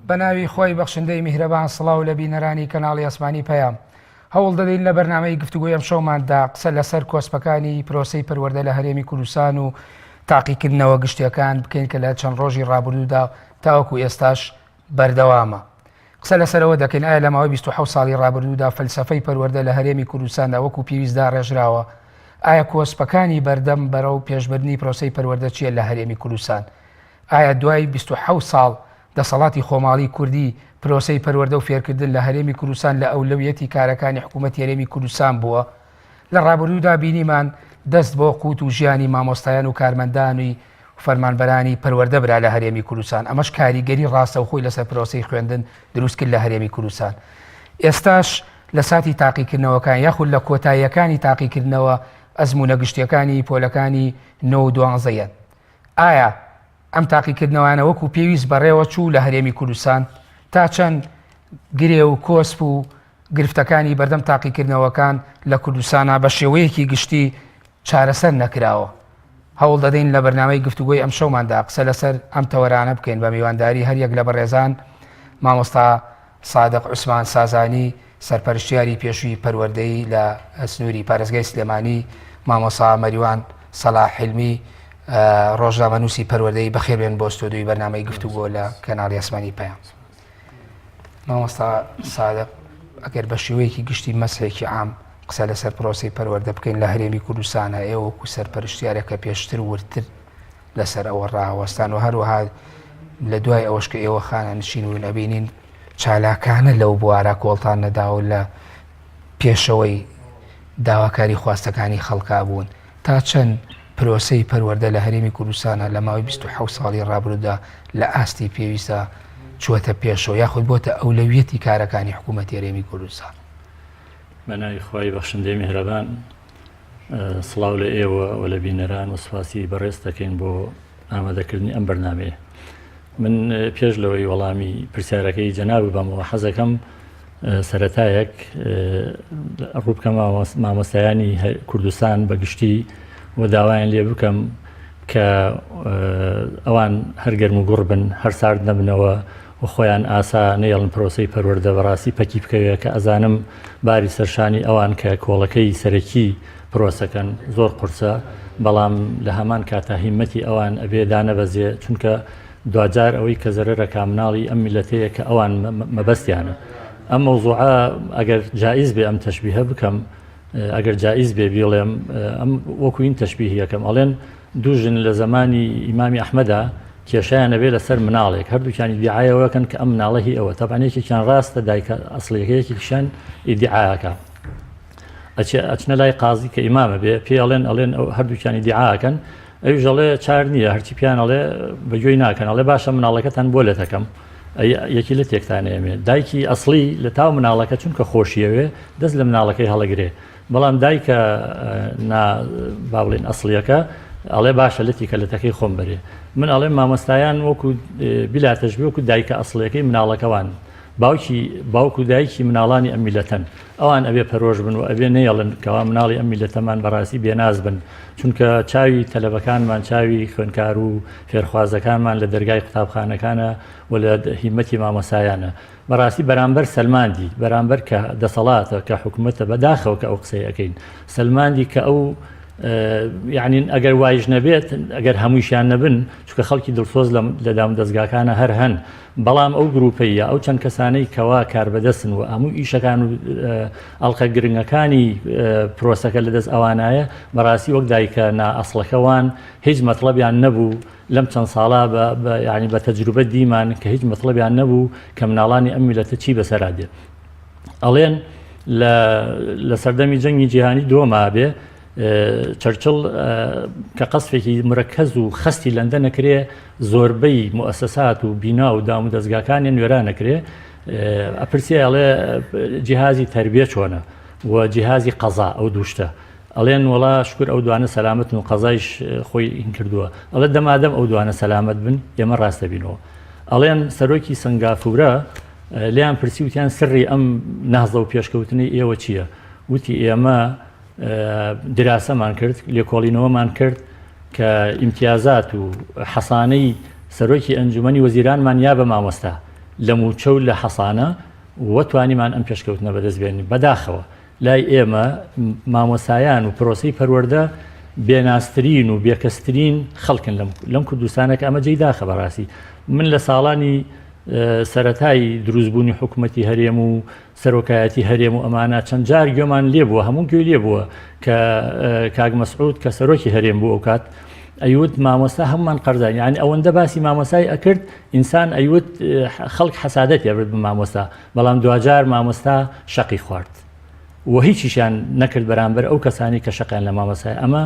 بە ناوی خوای بەخشندەی میهرەبان سڵاو لە بینەرانی کەناڵی ئاسمانی پەیام. هەوڵ دەدەین لە بەرنامەی گفتوگۆی ئەمشەوماندا قسە لەسەر کۆسپەکانی پرۆسەی پەروەردە لە هەرێمی کوردستان و تاقیکردنەوە گشتیەکان بکەین کە لە چەند ڕۆژی ڕابردوودا تاوەکو ئێستاش بەردەوامە. قسە لەسەر ئەوە دەکەین ئایا لە ماوەی 27 ساڵی ڕابردوودا فەلسەفەی پەروەردە لە هەرێمی کوردستاندا وەکو پێویست داڕێژراوە؟ ئایا کۆسپەکانی بەردەم بەرەو پێشبردنی پرۆسەی پەروەردە چییە لە هەرێمی کوردستان؟ ئایا دوای 27 ساڵ دەسەڵاتی خۆماڵی کوردی پرۆسەی پەروەردە و فێرکردن لە هەرێمی کوردستان لە ئەولەویەتی کارەکانی حکوومەتی هەرێمی کوردستان بووە؟ لە ڕابردوودا بینیمان دەست بۆ قوت و ژیانی مامۆستایان و کارمەندانی فەرمانبەرانی پەروەردە برا لە هەرێمی کوردستان، ئەمەش کاریگەری ڕاستەوخۆی لەسەر پرۆسەی خوێندن دروست کرد لە هەرێمی کوردستان. ئێستاش لە ساتی تاقیکردنەوەکان یاخود لە کۆتاییەکانی تاقیکردنەوە ئەزموونە گشتیەکانی پۆلەکانی نۆ و دوانزە یەن. ئایا ئەم تاقیکردنەوانە وەکو پێویست بەڕێوە چوو لە هەرێمی کوردستان؟ تا چەند گرێ و کۆسپ و گرفتەکانی بەردەم تاقیکردنەوەکان لە کوردستانا بە شێوەیەکی گشتی چارەسەر نەکراوە؟ هەوڵ دەدەین لە بەرنامەی گفتوگۆی ئەمشەوماندا قسە لەسەر ئەم تەوەرانە بکەین بە میوانداری هەریەک لە بەڕێزان مامۆستا سادق عوسمان سازانی سەرپەرشتیاری پێشووی پەروەردەیی لە سنووری پارێزگای سلێمانی، مامۆستا مەریوان سەلاح حیلمی ڕۆژنامەنووسی پەروەردەیی بەخێربێن بۆ ستۆدیۆی بەرنامەی گفتوگۆ لە کەناڵی ئاسمانی پەیام. مامۆستا سادق ئەگەر بە شێوەیەکی گشتی مەسێکی عام قسە لەسەر پرۆسەی پەروەردە بکەین لە هەرێمی کوردستانە ئێوە وەکو سەرپەرشتیارێک کە پێشتر وردتر لەسەر ئەوە ڕاوەستان و هەروەها لە دوای ئەوەش کە ئێوە خانەنشین بوون ئەبینین چالاکانە لەو بوارە کۆڵتان نەداوە لە پێشەوەی داواکاری خواستەکانی خەڵکا بوون تا چەند پرۆسەی پەروەردە لە هەرێمی کوردستانە لە ماوەی 27 ساڵی ڕابردوودا لە ئاستی پێویستە چووەتە پێشەوە یاخود بۆتە ئەولەویەتی کارەکانی حکوومەتی هەرێمی کوردستان؟ بە ناوی خوای بەخشندەی میهرەبان سڵاو لە ئێوە و لە بینەران و سوپاسی بەڕێز دەکەین بۆ ئامادەکردنی ئەم بەرنمەیە. من پێش لەوەی وەڵامی پرسیارەکەی جەناب بەمەوە حەزەکەم سەرەتایەک ڕووبکەم مامۆستایانی کوردستان بە گشتی و داوایان لێ بکەم کە ئەوان هەر گەرم و گوڕ بن هەر سارد نەبنەوە و خۆیان ئاسا نەیەڵن پرۆسەی پەروەردە بەڕاستی پەکی بکەوێ کە ئەزانم باری سەرشانی ئەوان کە کۆڵەکەی سەرەکی پرۆسەکەن زۆر قورسە بەڵام لە هەمان کاتا هیمەتی ئەوان ئەبێ دانەبەزێ چونکە دواجار ئەوەی کە زەرەرەکا مناڵی ئەم میلەتەیە کە ئەوان مەبەستیانە ئەم مەوزوعە ئەگەر جائیز بێ ئەم تەشبیهە بکەم ئەگەر جائیز بێ بیڵێم ئەم وەکو این تەشبیهیەکەم ئەڵێن دوو ژن لە زەمانی ئیمامی ئەحمەدا کێشەیان ئەبێ لەسەر مناڵێک هەردووکیان ئیدیعای ئەوە کەن کە ئەم مناڵە هی ئەوە تەبعەن یەکێکیان ڕاستە دایکە ئەسڵیەکە یەکێکیشیان ئیدیعاکە ئەچێ ئەچنە لای قازی کە ئیمامە بێ پێ ئەڵێن ئەڵێن ئەو هەردووکیان ئیدیعاکەن ئەویش ئەڵێ چار نییە هەرچی پیان ئەڵێ بەگوێی ناکەن ئەڵێ باشە مناڵەکەتان بۆ لەتەکەم یەکی لە تێکتانەیەمێ دایکی ئەسڵی لە تاو مناڵەکە چونکە خۆشیەوێ دەست لە مناڵەکەی هەڵەگرێ بەڵام دایکە نا با بڵێین ئەسڵیەکە ئەڵێ باشە لەتی کە لەتەکەی خۆم بەرێ من ئەڵێم مامۆستایان وەکو بلا تەشبیه وەکو دایکە ئەسڵیەکەی مناڵەکەوان باوکی باوک و دایکی مناڵانی ئەم میلەتەن ئەوان ئەبێ پەرۆش بن و ئەبێ نەیەڵن کەوا مناڵی ئەم میلەتەمان بەڕاستی بێناز بن چونکە چاوی تەلەبەکانمان چاوی خوێنکار و فێرخوازەکانمان لە دەرگای قوتابخانەکانە و لە هیمەتی مامۆسایانە بەڕاستی بەرامبەر سەلماندی بەرامبەر کە دەسەڵاتە کە حکومەتە بەداخەوە کە ئەو قسەی ئەەکەین سەلماندی کە ئەو یعنی ئەگەر وایش نەبێت ئەگەر هەموویشیان نەبن چونکە خەڵکی دڵسۆز لە دام دەستگاکانە هەر هەن بەڵام ئەو گروپەیە ئەو چەند کەسانەی کەوا کاربەدەستن و هەموو ئیشەکان و ئەڵلقە گرنگەکانی پرۆسەکە لەدەست ئەوانایە بەڕاستی وەک دایکە نا ئەسڵەکەوان هیچ مەطلبیان نەبوو لەم چەند ساڵە بە یانی بە تەجروبە دیمان کە هیچ مەتڵەبیان نەبوو کە مناڵانی ئەم میلەتە چی بەسەرا دێ ئەڵێن لە لە سەردەمی جەنگی جیهانی دووەما بێ چەرچڵ کە قەسفێکی مرەکەز و خەستی لەندە نەکرێ زۆربەی موسسات و بینا و دام و دەستگاکانیان وێرا نەکرێ ئەپرسێ ئەڵێ جیهازی تربیە چۆنە و جیهازی قەزا ئەو دووشتە ئەڵێن وەڵا شوکر ئەو دوانە سەلامەتن و قەزایش خۆی هین کردووە ئەڵێ دەمادەم ئەو دوانە سەلامەت بن ئێمە ڕاست دەبینەوە ئەڵێن سەرۆکی سنگافورە لێیان پرسی وتیان سری ئەم نازە و پێشکەوتنی ئێوە چییە وتی ئێمە دراسەمان کرد لێکۆڵینەوەمان کرد کە ئیمتیازات و حەسانەی سەرۆکی ئەنجومەنی وەزیرانمان یا بە مامۆستا. لە مووچە و لە حەسانە و توانیمان ئەم پێشکەوتنە بەدەست بێنین. بەداخەوە لای ئێمە مامۆستایان و پرۆسەی پەروەردە بێنازترین و بێکەسترین خەڵکن لەم کوردستانە کە ئەمە جێی داخە بەڕاستی. من لە ساڵانی سەرەتای دروستبوونی حکوومەتی هەرێم و سەرۆکایەتی هەرێم و ئەمانە چەند جار گوێمان لێ بووە هەموو گوێ لێ بووە کە کاک مەسعود کە سەرۆکی هەرێم بوو ئەوکات ئەیوت مامۆستا هەمومان قەرزان یعنی ئەوەندە باسی مامۆسای ئەکرد ئینسان ئەیوت خەڵک حەسادەت ئەبرد بە مامۆستا بەڵام دواجار مامۆستا شەقی خوارد و هیچیشیان نەکرد بەرامبەر ئەو کەسانی کە شەقیان لە مامۆستای ئەمە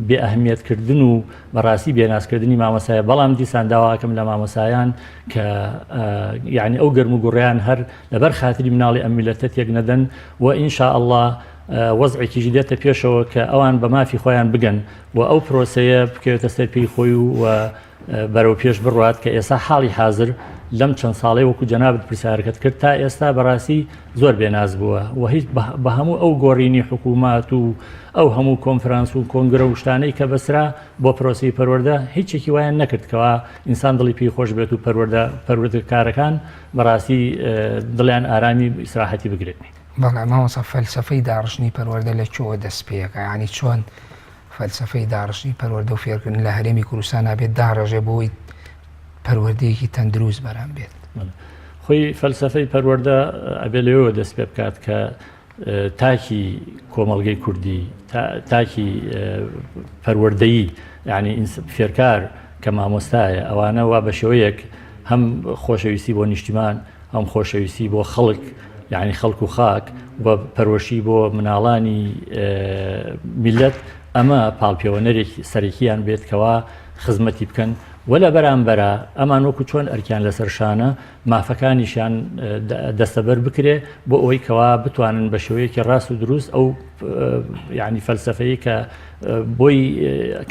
بێ ئەهمیەت کردن و بەڕاستی بێنازکردنی مامۆستایە بەڵام دیسان داواکەم لە مامۆستایان کە یعنی ئەو گەرم و گوڕیان هەر لەبەر خاتری مناڵی ئەم میلەتە تێک نەدەن و إن شاء الله وەزعێکیش دێتە پێشەوە کە ئەوان بە مافی خۆیان بگەن و ئەو پرۆسەیە بکەوێتە سەر پێی خۆی و بەرەو پێش بڕوات کە ئێستا حاڵی حازر لەم چەند ساڵەی وەکو جەنابت پرسیارەکەت کرد تا ئێستا بەڕاستی زۆر بێناز بووە و هیچ بە هەموو ئەو گۆڕینی حکوومات و ئەو هەموو کۆنفرانس و کۆنگرە و شتانەی کە بەسرا بۆ پرۆسی پەروەردە هیچێکی وایان نەکرد کەوا ئینسان دڵی پێی خۆش بێت و پەروەردە پەروەردەکارەکان بەڕاستی دڵیان ئارامی ئیسراحەتی بگرێت. بەڵێ مامۆستا فەلسەفەی داڕشتنی پەروەردە لە کوێوە دەست پێ ئەکا یانی چۆن فەلسەفەی داڕشتنی پەروەردە و فێرکردن لە هەرێمی کوردستان ئەبێت داڕێژێ بۆ ئەوەی پەروەردەیەکی تەندروست بەرهەم بێت؟ خۆی فەلسەفەی پەروەردە ئەبێ لەوێوە دەست پێ بکات کە تاکی کۆمەڵگەی کوردی تاکی پەروەردەیی یعنی فێرکار کە مامۆستایە ئەوانە وا بە شێوەیەک هەم خۆشەویستی بۆ نیشتیمان هەم خۆشەویستی بۆ خەڵک یعنی خەڵک و خاک و پەروەشی بۆ مناڵانی میلەت ئەمە پاڵپێوەنەرێکی سەرەکییان بێت کەوا خزمەتی بکەن و لە بەرامبەرا ئەمان وەکو چۆن ئەرکیان لەسەر شانە مافەکانیشیان دەستەبەر بکرێ بۆ ئەوەی کەوا بتوانن بە شێوەیەکی ڕاست و دروست ئەو یعنی فەلسفەیە کە بۆی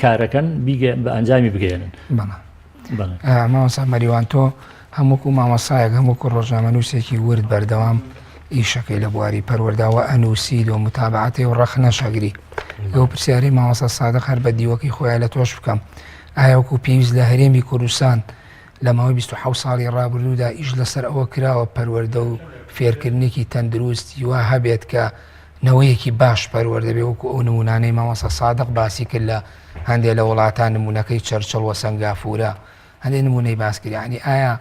کارەکەن بیگە بە ئەنجامی بگەێنن. مامۆستا مەریوان تۆ هەم وەکو مامۆستایەک هەم وەکو ڕۆژنامەنووسێکی ورد بەردەوام ئیشەکەی لە بواری پەروەردەوە ئەنووسیت و متابعەتی و ڕەخنەش ئەگری. لەو پرسیارەی مامۆستا سادق هەر بە دیوەکەی خۆیان لە تۆش بکەم ئایا وەکو پێویست لە هەرێمی کوردستان لە ماوەی 27 ساڵی ڕابردوودا ئیش لەسەر ئەوە کراوە پەروەردە و فێرکردنێکی تەندروستی وا هەبێت کە نەوەیەکی باش پەروەردە بێ وەکو ئەو نمونانەی مامۆستا سادق باسی کرد لە هەندێ لە وڵاتان نمونەکەی چەرچڵ وە سەنگافورە هەندێ نمونەی باس کرد یعنی ئایا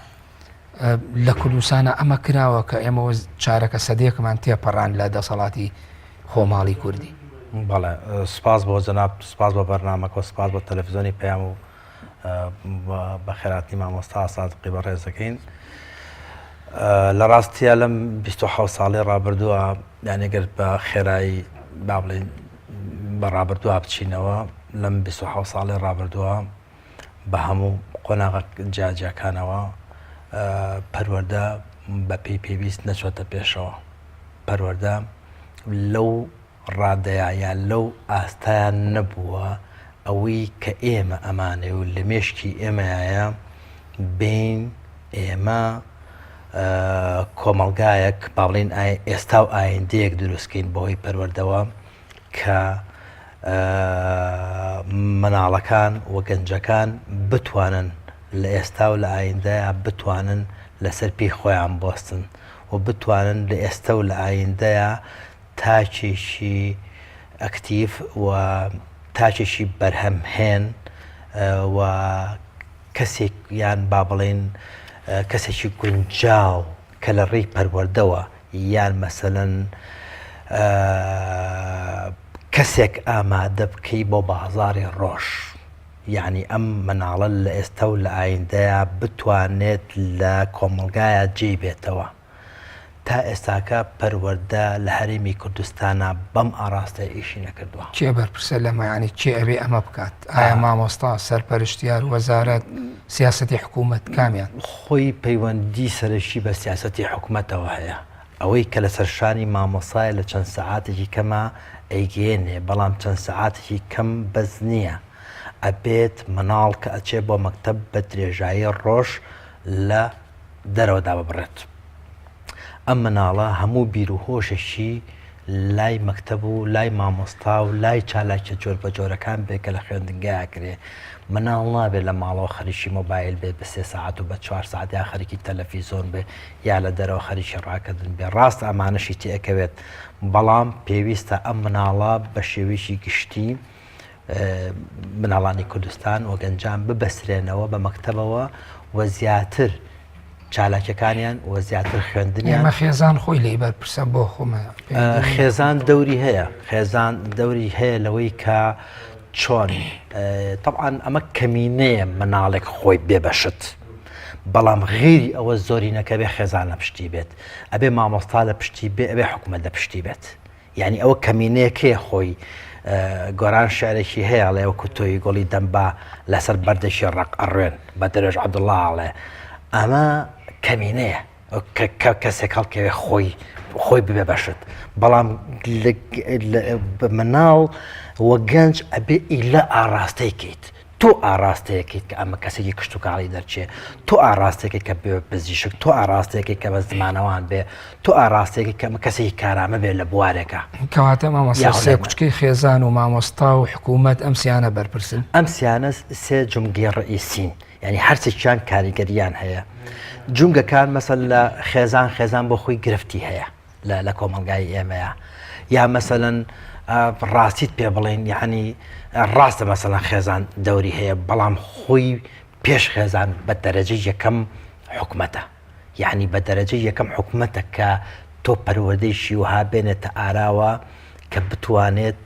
لە کوردستانە ئەمە کراوە کە ئێمە چارەکە سەدەیەکمان تێپەڕان لە دەسەڵاتی خۆماڵی کوردی. بەڵێ سپاس بۆ جەناب سپاس بۆ بەرنامەکە و سپاس بۆ تەلەفزیۆنی پەیام و بەخێراتنی مامۆستا سادقی بەڕێز دەکەین. لە ڕاستیە لەم 26 ساڵی ڕابردووە یانێ گەر بە خێرایی با بڵێین بە ڕابردووە بچینەوە لەم 27 ساڵی ڕابردووە بە هەموو قۆناغە جیاجیاکانەوە پەروەردە بە پێی پێویست نەچۆتە پێشەوە پەروەردە لەو ڕادەیە یان لەو ئاستایان نەبووە ئەوەی کە ئێمە ئەمانێ و لە مێشکی ئێمەیە بین ئێمە کۆمەڵگایەک با بڵێین ئێستا و ئایندەیەک دروستکەین بەهۆی پەروەردەوە کە مناڵەکان و گەنجەکان بتوانن لە ئێستا و لە ئایندەیە بتوانن لەسەر پێی خۆیان بوەستن و بتوانن لە ئێستا و لە ئایندەیە تاکێکی ئەکتیڤ و تاکێکی بەرهەمهێن و کەسێک یان با بڵێین کەسێکی گونجاو کە لە ڕێی پەروەردەوە یان مەسەلەن کەسێک ئامادە بکەی بۆ بازاڕی ڕۆژ یعنی ئەم مناڵە لە ئێستا و لە ئایندەیە بتوانێت لە کۆمەڵگایە جێی بێتەوە. تا ئێستاکە پەروەردە لە هەرێمی کوردستانا بەم ئاڕاستەیە ئیشی نەکردووە. کێ بەرپرسە لەمە یانی کێ ئەبێ ئەمە بکات ئایا مامۆستا، سەرپەرشتیار، وەزارەت، سیاسەتی حکوومەت کامیان؟ خۆی پەیوەندی سەرەکی بە سیاسەتی حکومەتەوە هەیە. ئەوەی کە لەسەر شانی مامۆستایە لە چەند سەعاتێکی کەما ئەیگەیەنێ، بەڵام چەند سەعاتێکی کەم بەس نییە. ئەبێت مناڵ کە ئەچێ بۆ مەکتەب بە درێژایی ڕۆژ لە دەرەوە داببڕێت. ئەم مناڵە هەموو بیر و هۆشێکی لای مەکتەب و لای مامۆستا و لای چالاکیە جۆر بە جۆرەکان بێ کە لە خوێندنگا ئەکرێ. مناڵ نابێت لە ماڵەوە خەریکی مۆبایل بێت بە سێ سەعات و بە چوار سەعات یا خەریکی تەلەفیزۆن بێ یا لە دەرەوە خەریکی ڕاکردن بێ. ڕاستە ئەمانەشی تێ ئەکەوێت بەڵام پێویستە ئەم مناڵە بە شێوەیەکی گشتی مناڵانی کوردستان و گەنجان ببەسرێنەوە بە مەکتەبەوە و زیاتر چالاکیەکانیان و زیاتر خوێندنیان. ئێمە خێزان خۆی لێی بەرپرسە بۆ خۆمە. خێزان دەوری هەیە خێزان دەوری هەیە لەوەی کە چۆن طبعاان ئەمە کەمینەیە مناڵێک خۆی بێبەشت بەڵام غیری ئەوە زۆرینەکە بێ خێزان لە پشتی بێت ئەبێ مامۆستا لە پشتی بێ ئەبێ حکومت لە پشتی بێت یانی ئەوە کەمینەیە کێ خۆی گۆران شعرێکی هەیە ئەڵێ وەکو تۆی گوڵی دەمبا لەسەر بەردێکی ڕەق ئەڕوێن بە درێژ عەبدوڵڵا ئەڵێ ئەمە کەمینەیە کە کەسێک هەڵکەوێ خۆی خۆی ببێ بەشت بەڵام مناڵ وە گەنج ئەبێ ئیلە ئاراستەی کەیت تۆ ئاڕاستەیەکەیت کە ئەمە کەسێکی کشتوکاڵی دەرچێ، تۆ ئاڕاستەیەکەی کە بێ پزیشک، تۆ ئاڕاستەیەکەی کە بە زمانەوان بێ، تۆ ئاڕاستەیەکەی کە ئەمە کەسێکی کارامە بێ لە بوارێکا. کەواتە مامۆستا سێ کوچکەی خێزان و مامۆستا و حکوومەت ئەم سیانە بەرپرسن؟ ئەم سیانە سێ جومگەی ڕئیسین، یانی هەرسێکیان کاریگەرییان هەیە. جومگەکان مەسەل لە خێزان، خێزان بۆ خۆی گرفتی هەیە. لە کۆمەڵگای ئێمەیە یا مەسەلەن ڕاستیت پێ بڵێن یعنی ڕاستە مەسەلەن خێزان دەوری هەیە بەڵام خۆی پێش خێزان بە دەرەجە یەکەم حکومەتە یعنی بە دەرەجە یەکەم حکومەتە کە تۆ پەروەردەیشی وها بێنێتە ئاراوە کە بتوانێت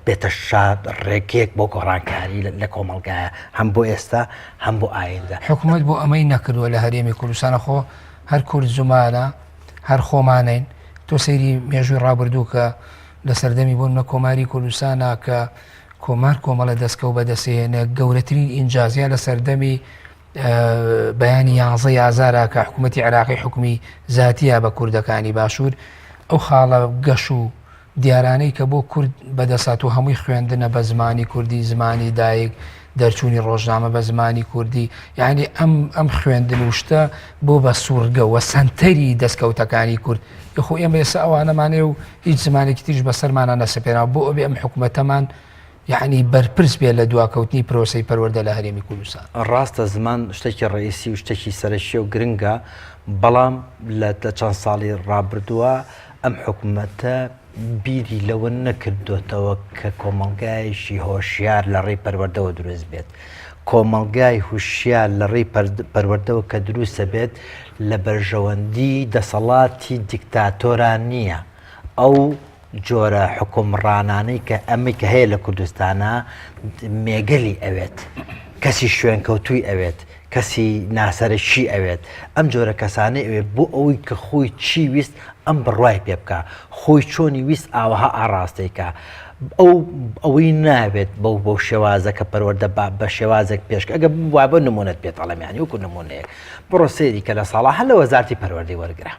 بێتە شاد ڕێگەیەک بۆ گۆڕانکاری لە کۆمەڵگایە هەم بۆ ئێستا هەم بۆ ئایندە حکوومەت بۆ ئەمەی نەکردووە لە هەرێمی کوردستانە خۆ هەر کورد زمانە هەر خۆمانین تۆ سەیری مێژووی ڕابردوو کە لە سەردەمی بۆ نمونە کۆماری کوردستانا کە کۆمار کۆمەڵە دەستکەوت بەدەستهێنێ گەورەترین ئینجازیا لە سەردەمی بەیانی یانزەی ئازارا کە حکوومەتی عێراقی حکومی زاتیە بە کوردەکانی باشوور ئەو خاڵە گەش و دیارانەی کە بۆ کورد بەدەست هاتوو هەمووی خوێندنە بە زمانی کوردی، زمانی دایک، دەرچوونی ڕۆژنامە بە زمانی کوردی، یانی ئەم ئەم خوێندن و شتە بۆ بە سوڕگە و سەنتەری دەستکەوتەکانی کورد. یخۆ ئێمە ئێستا ئەوانەمان هەیە و هیچ زمانێکی تریش بەسەرمانا نەسەپێنراوە، بۆ ئەبێ ئەم حکومەتەمان یانی بەرپرس بێ لە دواکەوتنی پرۆسەی پەروەردە لە هەرێمی کوردستان؟ ڕاستە زمان شتێکی ڕەئیسی و شتێکی سەرەکییە و گرنگە، بەڵام لە چەند ساڵی ڕابردووە ئەم حکومەتە بیری لەوە نەکردۆتەوە کە کۆمەڵگایەکی هۆشیار لە ڕێی پەروەردەوە دروست بێت. کۆمەڵگای هوشیار لە ڕێی پەروەردەوە کە دروستە بێت لە بەرژەوەندی دەسەڵاتی دیکتاتۆران نییە. ئەو جۆرە حوکمڕانانەی کە ئەمەی کە هەیە لە کوردستانا مێگەلی ئەوێت، کەسی شوێنکەوتووی ئەوێت، کەسی ناسەرەکی ئەوێت، ئەم جۆرە کەسانەی ئەوێت بۆ ئەوەی کە خۆی چی ویست ئەم بڕوای پێ بکا، خۆی چۆنی ویست ئاوەها ئاڕاستەی کا. ئەو ئەوەی ناوێت بەو بەو شێوازە کە پەروەردە با بە شێوازێک پێش ئەگە بووە بە نمونەت پێت ئەڵێم یانی وەکو نمونەیەک بڕۆ سەیری کە لە ساڵا هەر لە وەزارەتی پەروەردەی وەرگرە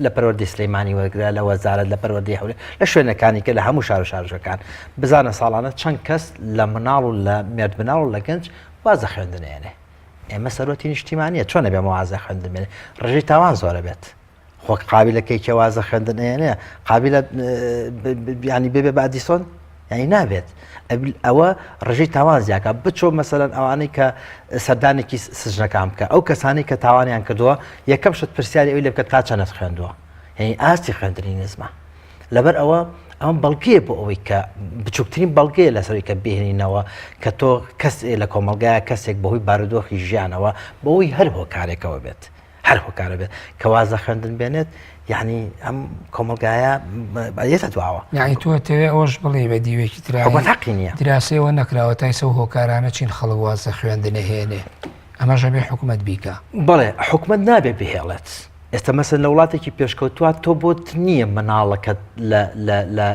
لە پەروەردەی سلەیمانی وەرگرە لە وەزارەت لە پەروەردەی هەولێر لە شوێنەکانی کە لە هەموو شار و شارۆچکەکان بزانە ساڵانە چەند کەس لە مناڵ و لە مێرد مناڵ و لە گەنج واز لە خوێندن ئێنێ ئێمە سەرۆتی نیشتیمانە چۆن ئەبێ واز لە خوێندن بێنێ ڕێژەی تاوان زۆرە بێت خۆ قابلە کەی کێ واز لە خوێندن ئێنێ قابلە بیانی بێ بە ئەدیسۆن یعنی نابێت ئەوە ڕژەی تاوان زیاکە بچۆ مەسەلەن ئەوانەی کە سەردانێکی سجنەکان بکە ئەو کەسانی کە تاوانیان کردووە یەکەم شت پرسیاری ئەوی لێ بکە تا چەنەت خوێندووە یعنی ئاستی خوێندنی نزمە لەبەر ئەوە ئەم بەڵگەیە بۆ ئەوەی کە بچووکترین بەڵگەیە لەسەری کە بهێنینەوە کە تۆ کەس لە کۆمەلگایە کەسێک بەهۆی بارودۆخی ژیانەوە بەوەی هەر هۆکارێکەوە بێت هەر هۆکارە بێت کە واز لە خوێندن بێنێت یعنی ئەم کۆمەلگایە یەتە دواوە یعنی تۆ تەوێ ئەوەش بڵێ بە دیوێکی ترا حەقی نییە دراسەوە نەکراوە تایسە و هۆکارانە چین خەڵک واز لە خوێندنە هێنێ ئەمەش ئەبێ حکومەت بیکا. بەڵێ حکومەت نابێ بهێڵێت ئێستا مەسەن لە وڵاتێکی پێشکەوتووە تۆ بۆت نییە مناڵەکەت لە لە لە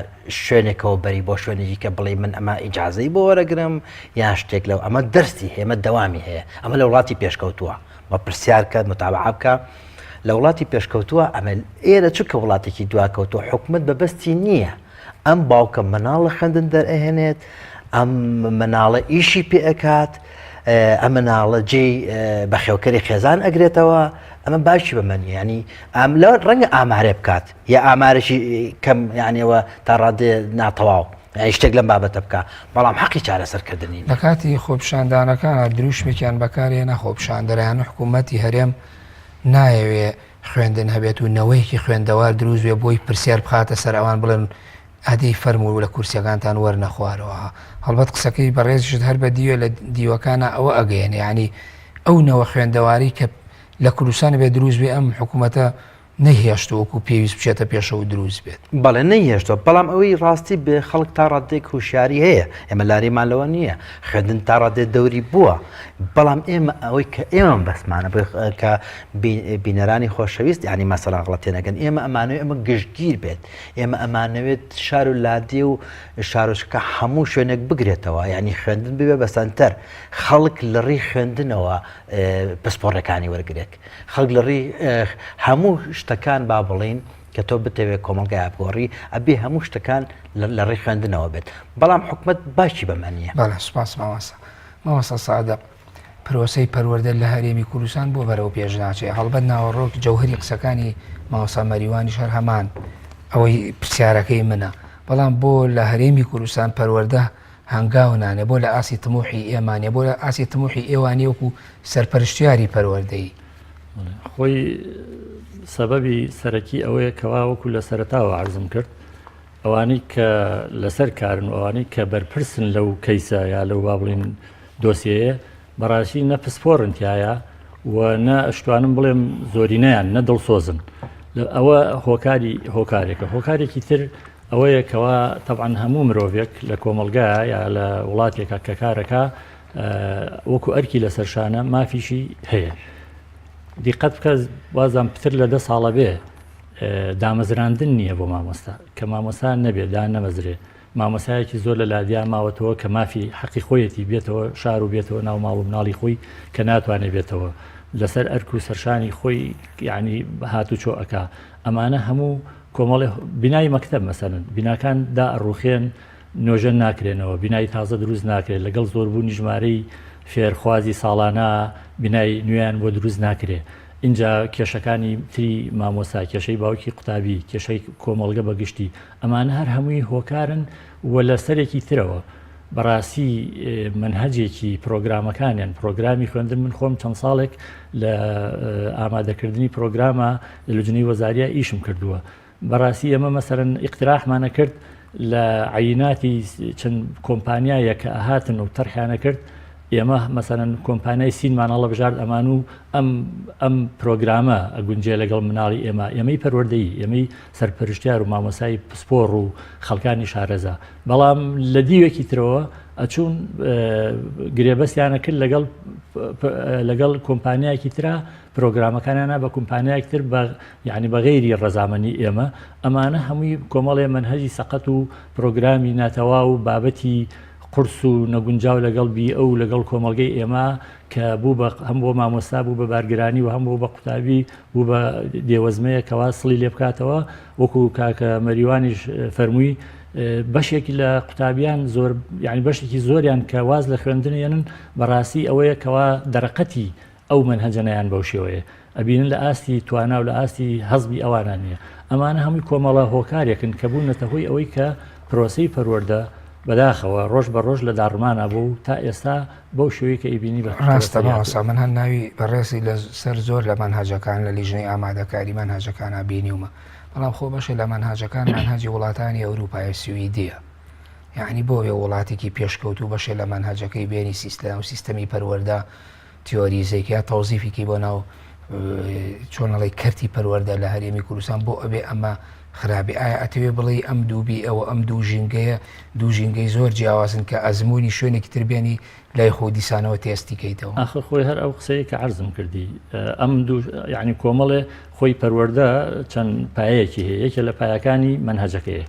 شوێنێکەوە بەری بۆ شوێنێکی کە بڵێ من ئەمە ئیجازەی بۆ وەرەگرم یان شتێک لەو ئەمە دەرسی هەیە ئەمە دەوامی هەیە ئەمە لە وڵاتی پێشکەوتووە و پرسیار کە متابعە بکە لە وڵاتی پێشکەوتووە ئەمە ئێرە چونکە وڵاتێکی دواکەوتووە حکومەت بەبەستی نییە ئەم باوکە مناڵ لە خوێندن دەرئەهێنێت ئەم مناڵە ئیشی پێ ئەکات. ئەم مناڵە جێی بەخێوکەری خێزان ئەگرێتەوە ئەمە باشی بەمە نیە ینی ئەم لە ڕەنگە ئامارێ بکات یا ئامارێکی کەم یانەوە تا ڕادێ ناتەواو یانی شتێک لەم بابەتە بکە بەڵام حەقی چارەسەرکردنی لە کاتی خۆپیشاندانەکان دروشمێکیان بەکارهێنا خۆپیشاندەران و حکوومەتی هەرێم نایەوێ خوێندن هەبێت و نەوەیەکی خوێندەوار دروست بێ بۆی پرسیار بخاتە سەر ئەوان بڵێن ئەدی فەرموو لە کورسیەکانتان وەرنە خوارەوە هەڵبەت قسەکەی بەڕێزیشت هەر بە دیوە لە دیوەکانە ئەوە ئەگەیەنێ یعنی ئەو نەوە خوێندەواری کە لە کوردستان بێ دروست بێ ئەم حکوومەتە نەیهێشتووە وەکو پێویست بچێتە پێشەوە و دروست بێت. بەڵێ نەیهێشتووە، بەڵام ئەوەی ڕاستی بێ خەڵک تا ڕاددەیەک هۆشیاری هەیە، ئێمە لاریمان لەوە نییە، خوێندن تا ڕاددەیەک دەوری بووە، بەڵام ئێمە ئەوەی کە ئێمە مەبەستمانە بۆی کە بینەرانی خۆشەویست یانی مەسەلەن غەڵەت تێنەگەن، ئێمە ئەمانەوێت ئەمە گشتگیر بێت، ئێمە ئەمانەوێت شار و لادێ و شارۆچکە هەموو شوێنێک بگرێتەوە، یانی خوێندن ببێ بە سەنتەر، خەڵک لە ڕێی خوێندنەوە پسپۆڕەکانی وەرگرێت. خەڵک لە ڕێی هەموو شتەکان با بڵێین کە تۆ بتەوێت کۆمەڵگای بگۆڕی ئەبێ هەموو شتەکان لە ڕێی خوێندنەوە بێت بەڵام حکومت باکی بەمە نییە. بەڵێ سوپاس مامۆستا. مامۆستا سادق پرۆسەی پەروەردە لە هەرێمی کوردستان بۆ بەرەو پێش ناچێ هەڵبەت ناوەڕۆک جەوهری قسەکانی مامۆستا مەریوانیش هەر هەمان ئەوەی پرسیارەکەی منە بەڵام بۆ لە هەرێمی کوردستان پەروەردە هەنگاو نانێ بۆ لە ئاستی تموحی ئێمە نیە بۆ لە ئاستی تموحی ئێوە نیە وەکو سەرپەرشتیاری پەروەردەیی؟ خۆی سەبەبی سەرەکی ئەوەیە کەوا وەکو لە سەرەتاوە عەرزم کرد ئەوانەی کە لەسەر کارن و ئەوانەی کە بەرپرسن لەو کەیسە یا لەو با بڵین دۆسیەیە بەڕاستی نە پسپۆرن تایە و نە ئەشتوانم بڵێم زۆرینەیان نە دڵسۆزن ئەوە هۆکاری هۆکارێکە هۆکارێکی تر ئەوەیە کەوا تەبعەن هەموو مرۆڤێک لە کۆمەڵگا یا لە وڵاتێکا کە کارەکا وەکو ئەرکی لەسەر شانە مافیشی هەیە دیقەت بکە وازان پتر لە دە ساڵە بێ دامەزراندن نییە بۆ مامۆستا کە مامۆستا نەبێ دا نەمەزرێ مامۆسایەکی زۆر لە لادیا ماوەتەوە کە مافی حەقی خۆیەتی بێتەوە شار و بێتەوە ناو ماڵ و مناڵی خۆی کە ناتوانێت بێتەوە لەسەر ئەرک و سەرشانی خۆی یعنی هاتوچۆ ئەک ئەمانە هەموو کۆمەڵێ بینای مەکتەب مەسەلەن بیناکان دا ئەڕوخێن نۆژەن ناکرێنەوە بینای تازە دروست ناکرێت لەگەڵ زۆربوونی ژمارەی فێرخوازی ساڵانە بینای نوێیان بۆ دروست ناکرێ ئینجا کێشەکانی تری مامۆستا کێشەی باوکی قوتابی کێشەی کۆمەڵگە بەگشتی ئەمانە هەر هەمووی هۆکارن و لە سەرێکی ترەوە بەڕاستی مەنهەجێکی پرۆگرامەکانیان پرۆگرامی خوێندن من خۆم چەند ساڵێک لە ئامادەکردنی پرۆگرامە لە لجنەی وەزاریە ئیشم کردووە بەڕاستی ئێمە مەسەرەن ئیقتراحمانە کرد لە عیناتی چەند کۆمپانیایە کە ئەهاتن و تەرحیانە کرد ئێمە مەسەرەن کۆمپانیای سینمان هەڵەبژارد ئەمان و ئەم ئەم پرۆگرامە ئەگونجێ لەگەڵ مناڵی ئێمە ئێمەی پەروەردەیی ئێمەی سەرپەرشتیار و مامۆسای پسپۆڕ و خەڵکانی شارەزا بەڵام لە دیوێکی ترەوە ئەچوون گرێبەستیانە کرد لەگەڵ لەگەڵ کۆمپانیایەکی ترا پرۆگرامەکانیانە بە کۆمپانیایەک تر بە یعنی بە غەیری ڕەزامەنی ئێمە ئەمانە هەمووی کۆمەڵێ مەنهەجی سەقەت و پرۆگرامی ناتەواو و بابەتی قورس و نەگونجاو لەگەڵ بیئە و لەگەڵ کۆمەڵگەی ئێمە کە بوو بە هەم بۆ مامۆستا بوو بە بارگرانی و هەم بۆ بە قوتابی بوو بە دێوەزمەیە کەوا سڵی لێ بکاتەوە وەکو کاکە مەریوانیش فەرمووی بەشێکی لە قوتابیان زۆر یعنی بەشێکی زۆریان کە واز لە خوێندن ێنن بەڕاستی ئەوەیە کەوا دەرەقەتی ئەو مەنهەجە نیان بەو شێوەیە ئەبینن لە ئاستی توانا و لە ئاستی هەزمی ئەوانە نییە ئەمانە هەمووی کۆمەڵە هۆکارێکن کە بوونەتە هۆی ئەوەی کە پرۆسەی پەروەردە بەداخەوە ڕۆژ بە ڕۆژ لە داڕمانە بوو و تا ئێستا بەو شێوەی کە ئیبینی بە ڕاستە مامۆستا من هەر ناوی بەڕێزی لە سەر زۆر لە مەنهەجەکان لە لیژنەی ئامادەکاری مەنهەجەکانا بینیومە بەڵام خۆ بەشێ لە مەنهەجەکان مەنهەجی وڵاتانی ئەوروپایە سویدیە یعنی بۆ وێ وڵاتێکی پێشکەوتوو بەشێ لە مەنهەجەکەی بێنی سیستە و سیستەمی پەروەردە تیۆریزێک یا تەوزیفێکی بۆ ناو چۆن ئەڵێ کەرتی پەروەردە لە هەرێمی کوردستان بۆ ئەبێ ئەمە خراپی ئایا ئەتەوێ بڵێ ئەم دووبی ئەوە ئەم دوو ژینگەیە دوو ژینگەی زۆر جیاوازن کە ئەزمموی شوێنێکی تر بێنی لای خۆ دیسانەوە تێستی کەیتەوە ئاخر خۆی هەر ئەو قسەیە کە عەرزم کردی ئەم دوو یعنی کۆمەڵێ خۆی پەروەردە چەند پایەیەکی هەیە یەکێ لە پایەکانی مەنهەجەکەیە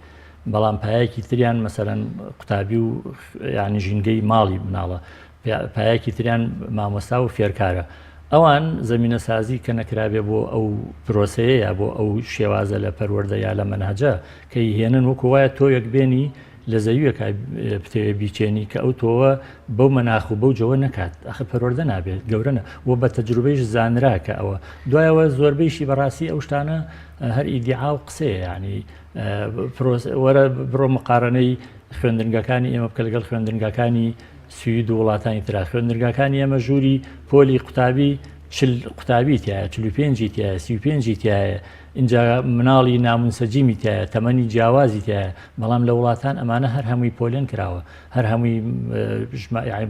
بەڵام پایەکی تریان مەسەرەن قوتابی و یعنی ژینگەی ماڵی مناڵە پایەکی تریان مامۆستا و فێرکارە ئەوان زەمینەسازی کە نەکرابێ بۆ ئەو پرۆسەیە یا بۆ ئەو شێوازە لە پەروەردە یا لە مەنهەجە کە هێنن وەکو وایە تۆیەک بێنی لە زەویەکە بتەوێ بیچێنی کە ئەو تۆوە بەو مەناخ و بەو جەوە نەکات ئەخە پەروەردە نابێت گەورە نە و بە تەجروبەیش زانرا کە ئەوە دوایەوە زۆربەیشی بەڕاستی ئەو شتانە هەر ئیدیعا و قسەیە یعنی وەرە بڕۆ مقارنەی خوێندنگاکانی ئێمە بکە لەگەڵ خوێندنگاکانی سوید و وڵاتانی ترا خوێندنگاکانی ئێمە ژووری پۆلی قوتابی چل قوتابی تایە 45 تایە 35 تایە ئینجا مناڵی نامونسەجیمی تایە تەمەنی جیاوازی تایە بەڵام لە وڵاتان ئەمانە هەر هەمووی پۆلێن کراوە هەر هەمووی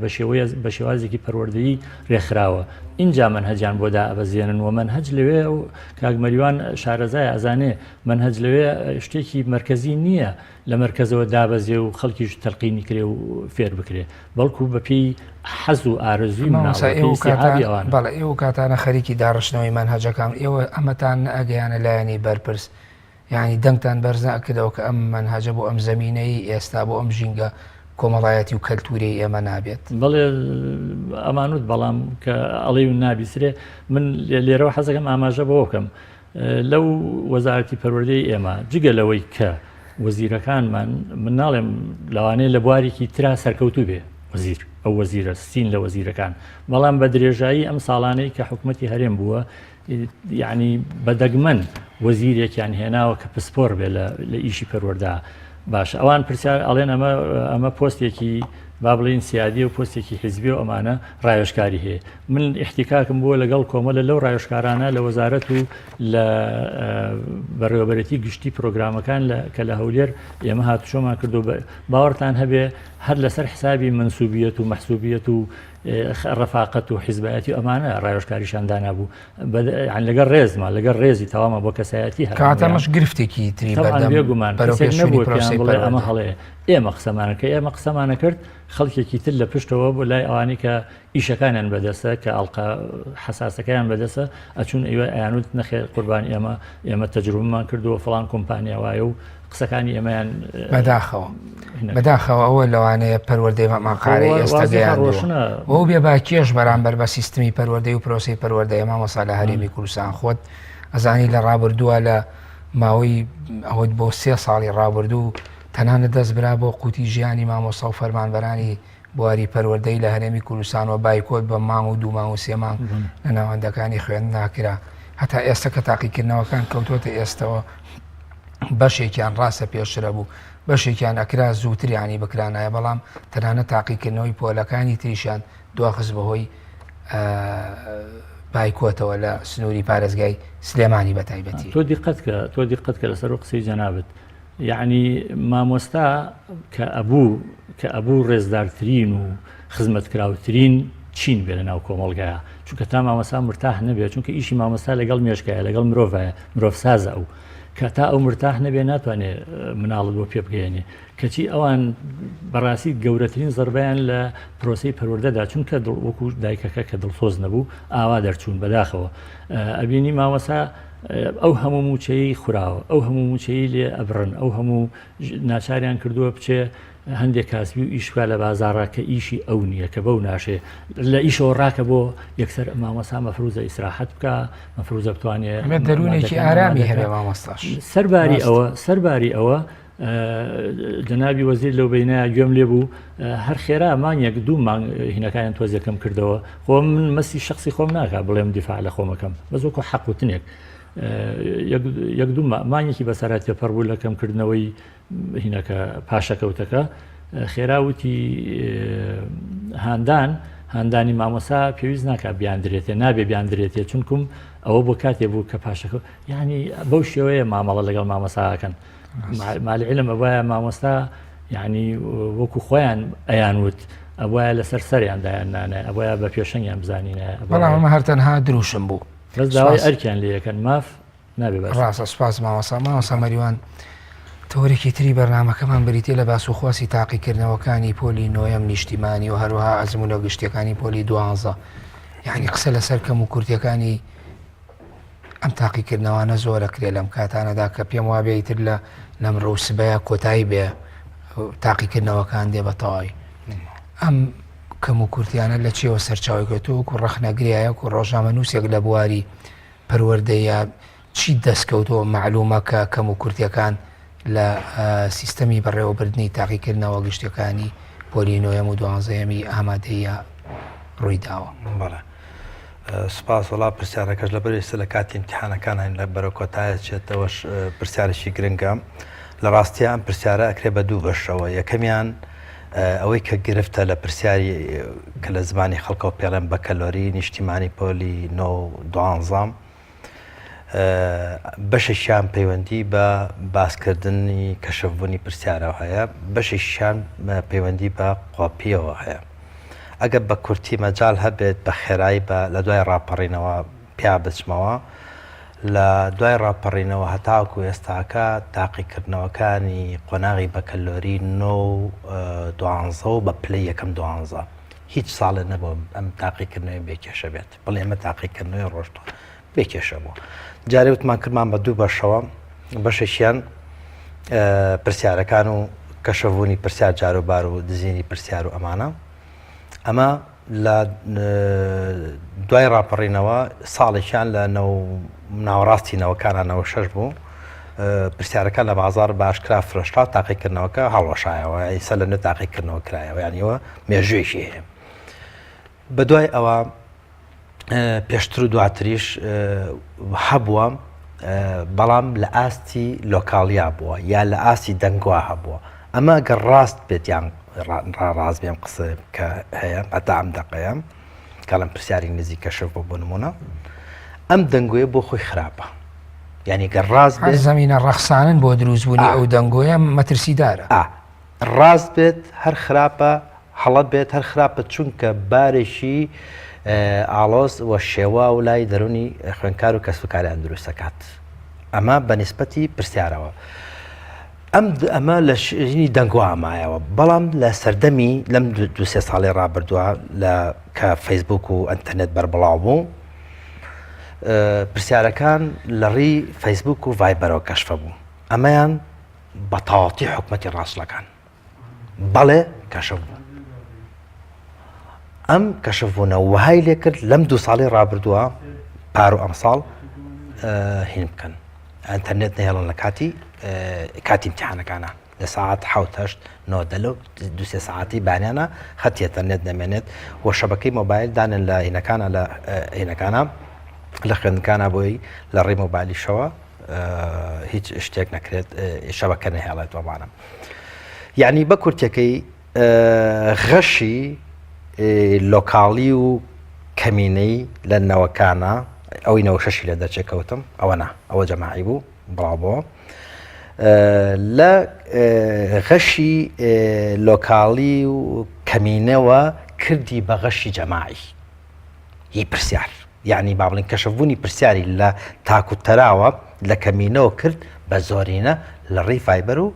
بە شێوەیە بە شێوازێکی پەروەردەیی رێکخراوە ئینجا مەنهەجیان بۆ دائەبەزێنن و مەنهەج لەوێ و کاک مەریوان شارەزای ئەزانێ مەنهەج لەوێ شتێکی مەرکەزی نییە لە مەرکەزەوە دابەزێ و خەڵکیش تەلقینی کرێ و فێر بکرێ بەڵکو بەپێی حەز و ئارەزووی مامۆستا ئێوە کاتان بەڵێ ئێوە کاتانە خەریکی داڕشتنەوەی مەنهەجەکان ئێوە ئەمەتان نەئەگەیانە لایەنی بەرپرس یانی دەنگتان بەرز نەئەکردەوە کە ئەم مەنهەجە بۆ ئەم زەمینەی ئێستا بۆ ئەم ژینگە کۆمەڵایەتی و کەلتوریەی ئێمە نابێت؟ بەڵێ ئەمانوت بەڵام کە ئەڵێی و نابیسرێ من لێرەوە حەزەکەم ئاماژە بەوە بکەم لەو وەزارەتی پەروەردەی ئێمە جگە لەوەی کە وەزیرەکانمان من ناڵێم لەوانەیە لە بوارێکی ترا سەرکەوتوو بێ وەزیر ئەو وەزیرە سین لە وەزیرەکان بەڵام بە درێژایی ئەم ساڵانەی کە حکوومەتی هەرێم بووە یعنی بە دەگمەن وەزیرێکیان هێناوە کە پسپۆر بێ لە ئیشی پەروەردە باشە ئەوان پرسیار ئەڵێن ئەمە ئەمە پۆستێکی با بڵین سیادی و پۆستێکی حیزبی و ئەمانە ڕاوێژکاری هەیە من احتیکاکم بووە لەگەڵ کۆمەلە لەو ڕاوێژکارانە لە وەزارەت و لە بەڕێوەبەرێتی گشتی پرۆگرامەکان لە کە لە هەولێر ئێمە هاتوچۆمان کردو باوەڕتان هەبێ هەر لەسەر حسابی منسوبیەت و مەحسوبیەت و ڕەفاقەت و حیزبایەتی و ئەمانە ڕاوێژکاریشان دانابوو لەگەڵ ڕێزما لەگەڵ ڕێزی تەواوە بۆ کەسایەتی هەر کەواتە ئەمەش گرفتێکی تری بەردەم بێگومان کەسێک نەبووە پێیان بڵێ ئەمە هەڵەیە ئێمە قسەمانەکە ئێمە قسەمانە کرد خەڵکێکی تر لە پشتەوە بۆ لای ئەوانەی کە ئیشەکانیان بەدەستە کە ئەڵقە حەساسەکەیان بەدەستە ئەچوون ئەیوە ئەیانوت نەخێر قوربان ئێمە ئێمە تەجروبەمان کردووە فڵان کۆمپانیا وایە و قسەکانی ئێمەیان بەداخەوە بەداخەوە ئەوە لەوانەیە پەروەردەی مەقارەی ئێستا گەیاندووە ئەو بێ باکێش بەرامبەر بە سیستمی پەروەردەی و پرۆسەی پەروەردەیە مامۆستا لە هەرێمی کوردستان خۆت ئەزانی لە ڕابردووە لە ماوەی ئەوەت بۆ سێ ساڵی ڕابردوو تەنانەت دەست برا بۆ قوتی ژیانی مامۆستا و فەرمانبەرانی بواری پەروەردەی لە هەرێمی کوردستان و بایکۆت بە مانگ و دوو مانگ و سێ مانگ لە ناوەندەکانی خوێندن ناکرا هەتا ئێستا کە تاقیکردنەوەکان کەوتۆتە ئێستەوە بەشێکیان ڕاستە پێشترە بوو بەشێکیان ئەکرا زووتریانی بکرانایە بەڵام تەنانەت تاقیکردنەوەی پۆلەکانی تریشیان دواخست بەهۆی بایکۆتەوە لە سنووری پارێزگای سلێمانی بە تایبەتی تۆ دیقەت کە تۆ دیقەت کە لەسەر قسەی جەنابت یەعنی مامۆستا کە ئەبوو کە ئەبوو ڕێزدارترین و خزمەتکراوترین چین بێ لە ناو کۆمەڵگایە چونکە تا مامۆستا مرتاح نەبێت چونکە ئیشی مامۆستا لەگەڵ مێشکایە لەگەڵ مرۆڤایە مرۆڤ سازە ئەو کە تا ئەو مرتاح نەبێ ناتوانێت مناڵت بۆ پێ بگەێنێ کەچی ئەوان بەڕاستی گەورەترین زربیان لە پرۆسی پەروەردەدا چونکە دڵ وەکو دایکەکە کە دڵسۆز نەبوو ئاوا دەرچوون بەداخەوە ئەبینی مامۆستا ئەو هەموو مووچەیەی خوراوە، ئەو هەموو مووچەیەی لێ ئەبڕن، ئەو هەموو ناچاریان کردووە بچێ هەندێک کاسبی و ئیش بکا لە بازاڕا کە ئیشی ئەو نییە کە بەو ناشێ لە ئیشەوە ڕاکە بۆ یەکسەر مامۆستا مەفروزە ئیسراحەت بکا مەفروزە بتوانێ دەروونێکی ئارامی هەبێ مامۆستاش سەرباری ئەوە سەرباری ئەوە جەنابی وەزیر لەو بینایە گوێم لێ بوو هەر خێرا مانگێک دوو مانگ هینەکانیان تۆزێکم کردەوە خۆ من مەسی شخصی خۆم ناکا بڵێم دیفاع لە خۆمەکەم بەس وەکو حەقوتنێک یەک دوو مانگێکی بەسەرا تێپەڕ بوو لە کەمکردنەوەی هینەکە پاشەکەوتەکە خێرا وتی هاندان هاندانی مامۆسا پێویست ناکە بیاندرێتێ نابێ بیاندرێتێ چونکم ئەوە بۆ کاتێ بوو کە پاشەکە یعنی بەو شێوەیە مامەڵە لەگەڵ مامۆساکەن مع العلم ئەبوایە مامۆستا یعنی وەکو خۆیان ئەیان وت ئەبوایە لەسەر سەریان دایان نانە ئەبوایە بە پێشەنگیان بزانینە بەڵام ئەمە هەر تەنها دروشم بوو بەس داوای ئەرکیان لێ یەکەن ماف نابێ باس ڕاستە سوپاس مامۆستا مامۆستا مەریوان تەوەرێکی تری بەرنامەکەمان بریتیە لە باس و خواسی تاقیکردنەوەکانی پۆلی نۆیەم نیشتیمانی و هەروەها ئەزموونە گشتیەکانی پۆلی دوانزە یعنی قسە لەسەر کەم و کورتیەکانی ئەم تاقیکردنەوانە زۆر ئەکرێ لەم کاتانەدا کە پێم وابێ ئیتر لە لەمڕۆ و سبەیە کۆتایی بێ تاقیکردنەوەکان دێ بە تەواوی ئەم کەم و کورتیانە لە چیەوە سەرچاوی گرتووە وەکو ڕەخنەگریایەک و ڕۆژنامە نووسێک لە بواری پەروەردەیە چی دەستکەوتەوە معلومە کە کەم و کورتیەکان لە سیستەمی بەڕێوەبردنی تاقیکردنەوە گشتیەکانی پۆلی نۆیەم و دوانزەیەمی ئامادەیە ڕووی داوە؟ بەڵێ سوپاس. وەڵا پرسیارەکەش لەبەر ئێستا لە کاتی ئیمتیحانەکانین لە بەرەو کۆتایە چێتەوەش پرسیارێکی گرنگە. لە ڕاستیا ئەم پرسیارە ئەکرێ بە دوو بەشەوە یەکەمیان ئەوەی کە گرفتە لە پرسیاری کە لە زمانی خەڵکەوە پێڵێن بەکەلۆری نیشتیمانی پۆلی نۆ دوانزەم بەشێکیان پەیوەندی بە باسکردنی کەشفبوونی پرسیارەوە هەیە، بەشێکیان پەیوەندی بە قۆپیەوە هەیە. ئەگەر بە کورتی مەجال هەبێت بە خێرایی بە لە دوای ڕاپەڕینەوە پیا بچمەوە لە دوای ڕاپەڕینەوە هەتاکو ئێستاکە تاقیکردنەوەکانی قۆناغی بەکەلۆری نۆ و دوانزە و بە پلەی یەکەم دوانزە هیچ ساڵێ نەبووە ئەم تاقیکردنەوەی بێ کێشە بێت. بڵێ ئەمە تاقیکردنەوەی ڕۆشتوە بێ کێشە بوو جارێ وتمان کردمان بە دوو بەشەوە بەشێکیان پرسیارەکان و کەشەبوونی پرسیار جاروبار و دزینی پرسیار و ئەمانە ئەمە لە دوای ڕاپەڕینەوە ساڵێکیان لە ناوەڕاستی نەوەکانانەوە شەش بوو پرسیارەکان لە بازار باشکرا فرۆشرا تاقیکردنەوەکە هەڵوەشایەوە ئیسا لە نوێ تاقیکردنەوە کرایەوە یانیوە مێژوویەکی هەیە بەدوای ئەوە پێشتر و دواتریش هەبووە بەڵام لە ئاستی لۆکاڵیا بووە یا لە ئاستی دەنگوا هەبووە ئەمە گەر ڕاست بێت یان ڕاست بێم قسە کە هەیە هەتا ئەم دەقەیە کەڵم پرسیاری نزیک کەشف بۆ بۆ نمونە ئەم دەنگۆیە بۆ خۆی خراپە یعنی گەر ڕاست بێت زمینە ڕەخسانن بۆ دروستبوونی ئەو دەنگۆیە مەترسیدارە ڕاست بێت هەر خراپە، هەڵە بێت هەر خراپە، چونکە بارێکی ئاڵۆز و شێواو لای دەروونی خوێندکار و کەسوکاریان دروست دەکات. ئەمە بە نیسبەتی پرسیارەوە. ئەم ئەمە لە شیرینی دەنگۆ مایەوە، بەڵام لە سەردەمی لەم دوو سێ ساڵی ڕابردووە لە کە فەیسبوک و ئەنتەرنێت بەربڵاو بوو، پرسیارەکان لە ڕێی فەیسبوک و ڤایبەرەوە کەشفە بوو. ئەمەیان بە تەواوەتی حکومەتی ڕاستڵەکان بەڵێ کەشف بوو ئەم کەشف بوونە وەهای لێکرد لەم دوو ساڵی ڕابردووە پار و ئەمساڵ هین بکەن ئەتەرنێت نەهێڵن لە کاتی کاتی امتحانەکانە لە ساعت حوتەشت نۆ دەلو دوسێ ساعتی بانیانە خەتی ئەتەرنێت نەمێنێت و شەبەکەی مۆبایل دانن لە هینەکانە لە هینەکانە لە خوێندکانە بۆی لە ڕێی مۆبایلیشەوە هیچ شتێک نەکرێت شەبەکە نەهێڵێت وەمانە یعنی بە کورتەکەی غەشی لۆکاڵی و کەمینەی لە نەوەکانە ئەوەی نەوە شەشی لە دەرچێک کەوتم ئەوە نا ئەوە جەماعی بوو بڵاو بۆ لە غەشی لۆکاڵی و کەمینەوە کردی بە غەشی جەماعی هی پرسیار یەعنی با بڵێین کەشفبوونی پرسیاری لە تاک و تەراوە لە کەمینەوە کرد بە زۆرینە لە ڕێی ڤایبەر و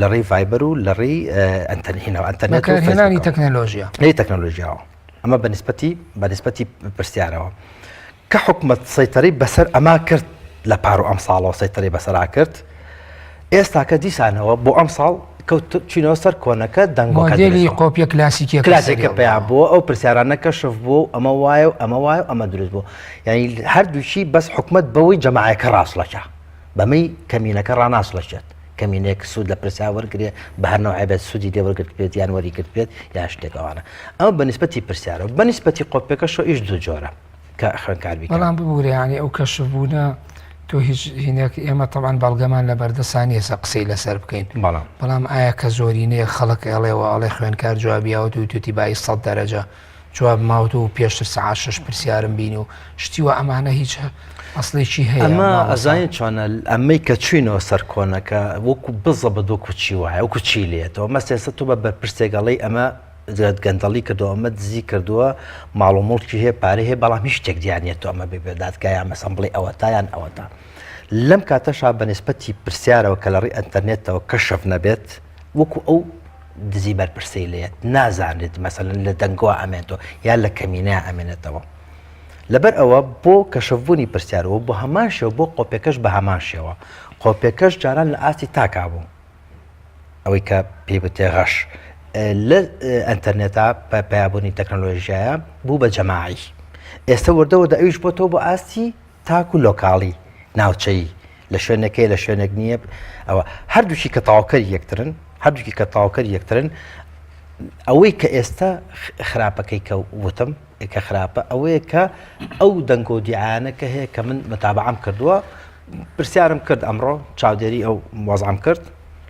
لە ڕێی ڤایبەر و لە ڕێی ئەنتەرنێتەوە ئەنتەرنێت و بەکارهێنانی تەکنەلۆژیا لەی تەکنەلۆژیاوە ئەمە بە نیسبەتی بە نیسبەتی پرسیارەوە کە حکومەت سەیتەرەی بەسەر ئەما کرد لە پار و ئەمساڵەوە سەیتەرەی بەسەرا کرد ئێستاکە دیسانەوە بۆ ئەمساڵ کەوت چینەوە سەر کۆنەکە دەنگۆکە مۆدێلی قۆپیە کلاسیکیەکە کلاسیکە پیا بووە ئەو پرسیارانە کەشف بوو و ئەمە وایە و ئەمە وایە و ئەمە دروست بوو یعنی هەردووکی بەس حکومت بەوەی جەماعەکە ڕاستڵەکە بەمەی کەمینەکە ڕناسڵەکێت کەمینەیەک سوود لە پرسیار وەرگێ بە هەر نەوعێ بێت سوودی لێ وەرگرت بێت یان وەریگرت بێت یان شتێک ئەوانە ئەمە بە نیسبەتی پرسیارەوە بە نیسبەتی قۆپیەکەشەوە ئیش دوو جۆرە کە خوێندکار بیکات. بەڵام ببورە یانی ئەو کەشف بوونە تۆ هیچ هینێک ئێمە تەبعەن بەڵگەمان لە بەردەسا نییە سە قسەی لەسەر بکەین بەڵام بەڵام ئایا کە زۆرینەیە خەڵک ئەڵێ و ئەڵێ خوێندکار جوابی یاوەت و توتی بایی سەد دەرەجە جواب ماوت و پێشتر سەعات شەش پرسیارم بینی و شتی وا ئەمانە هیچ ئەسڵێکی هەیە ئەمە مامۆستا؟ ئەزانین چۆنە ئەمەی کە چوینەوە سەر کۆنەکە وەکو بزەبت وەکو چی وایە وەکو چی لێتەوە مەسێ ئێستا تۆ بە بەرپرسێک ئەڵێی ئەمە گەندەڵی کردووە ئەمە دزی کردووە ماڵ و موڵکی هەیە پارەی هەیە بەڵام هیچ شتێک دیار نییە تۆ ئەمە بێ بە دادگا یان مەسەن بڵێ ئەوەتا یان ئەوەتا لەم کاتەشا بە نسبەتی پرسیارەوە کە لە ڕێی ئەنتەرنێتەوە کەشف نەبێت وەکو ئەو دزی بەرپرسەی لێت نازانێت مەسەلەن لە دەنگۆ ئەمێنێتەوە یا لە کەمینە ئەمێنێتەوە لەبەر ئەوە بۆ کەشفبوونی پرسیارەوە بۆ هەمان شێوە بۆ قۆپێکەش بە هەمان شێوە قۆپێکەش جاران لە ئاستی تاکا بوو ئەوەی کە پێی بتێ غەش لە ئەتەرنێتا پەیابوونی تەکنەلۆژیایە بوو بە جەماعی ئێستا وردە وردە ئەویش بۆتەوە بۆ ئاستی تاک و لۆکاڵی ناوچەیی. لە شوێنێک هەیە لە شوێنێک نییە ئەوە هەردووکی کە تەواوکەری یەکترن هەردووکی کە تەواوکەری یەکترن ئەوەی کە ئێستا خراپەکەی کە وتم کە خراپە ئەوەیە کە ئەو دەنگۆ دیعاانە کە هەیە کە من متابعام کردووە پرسیارم کرد ئەمڕۆ چاودێری ئەو وەزعم کرد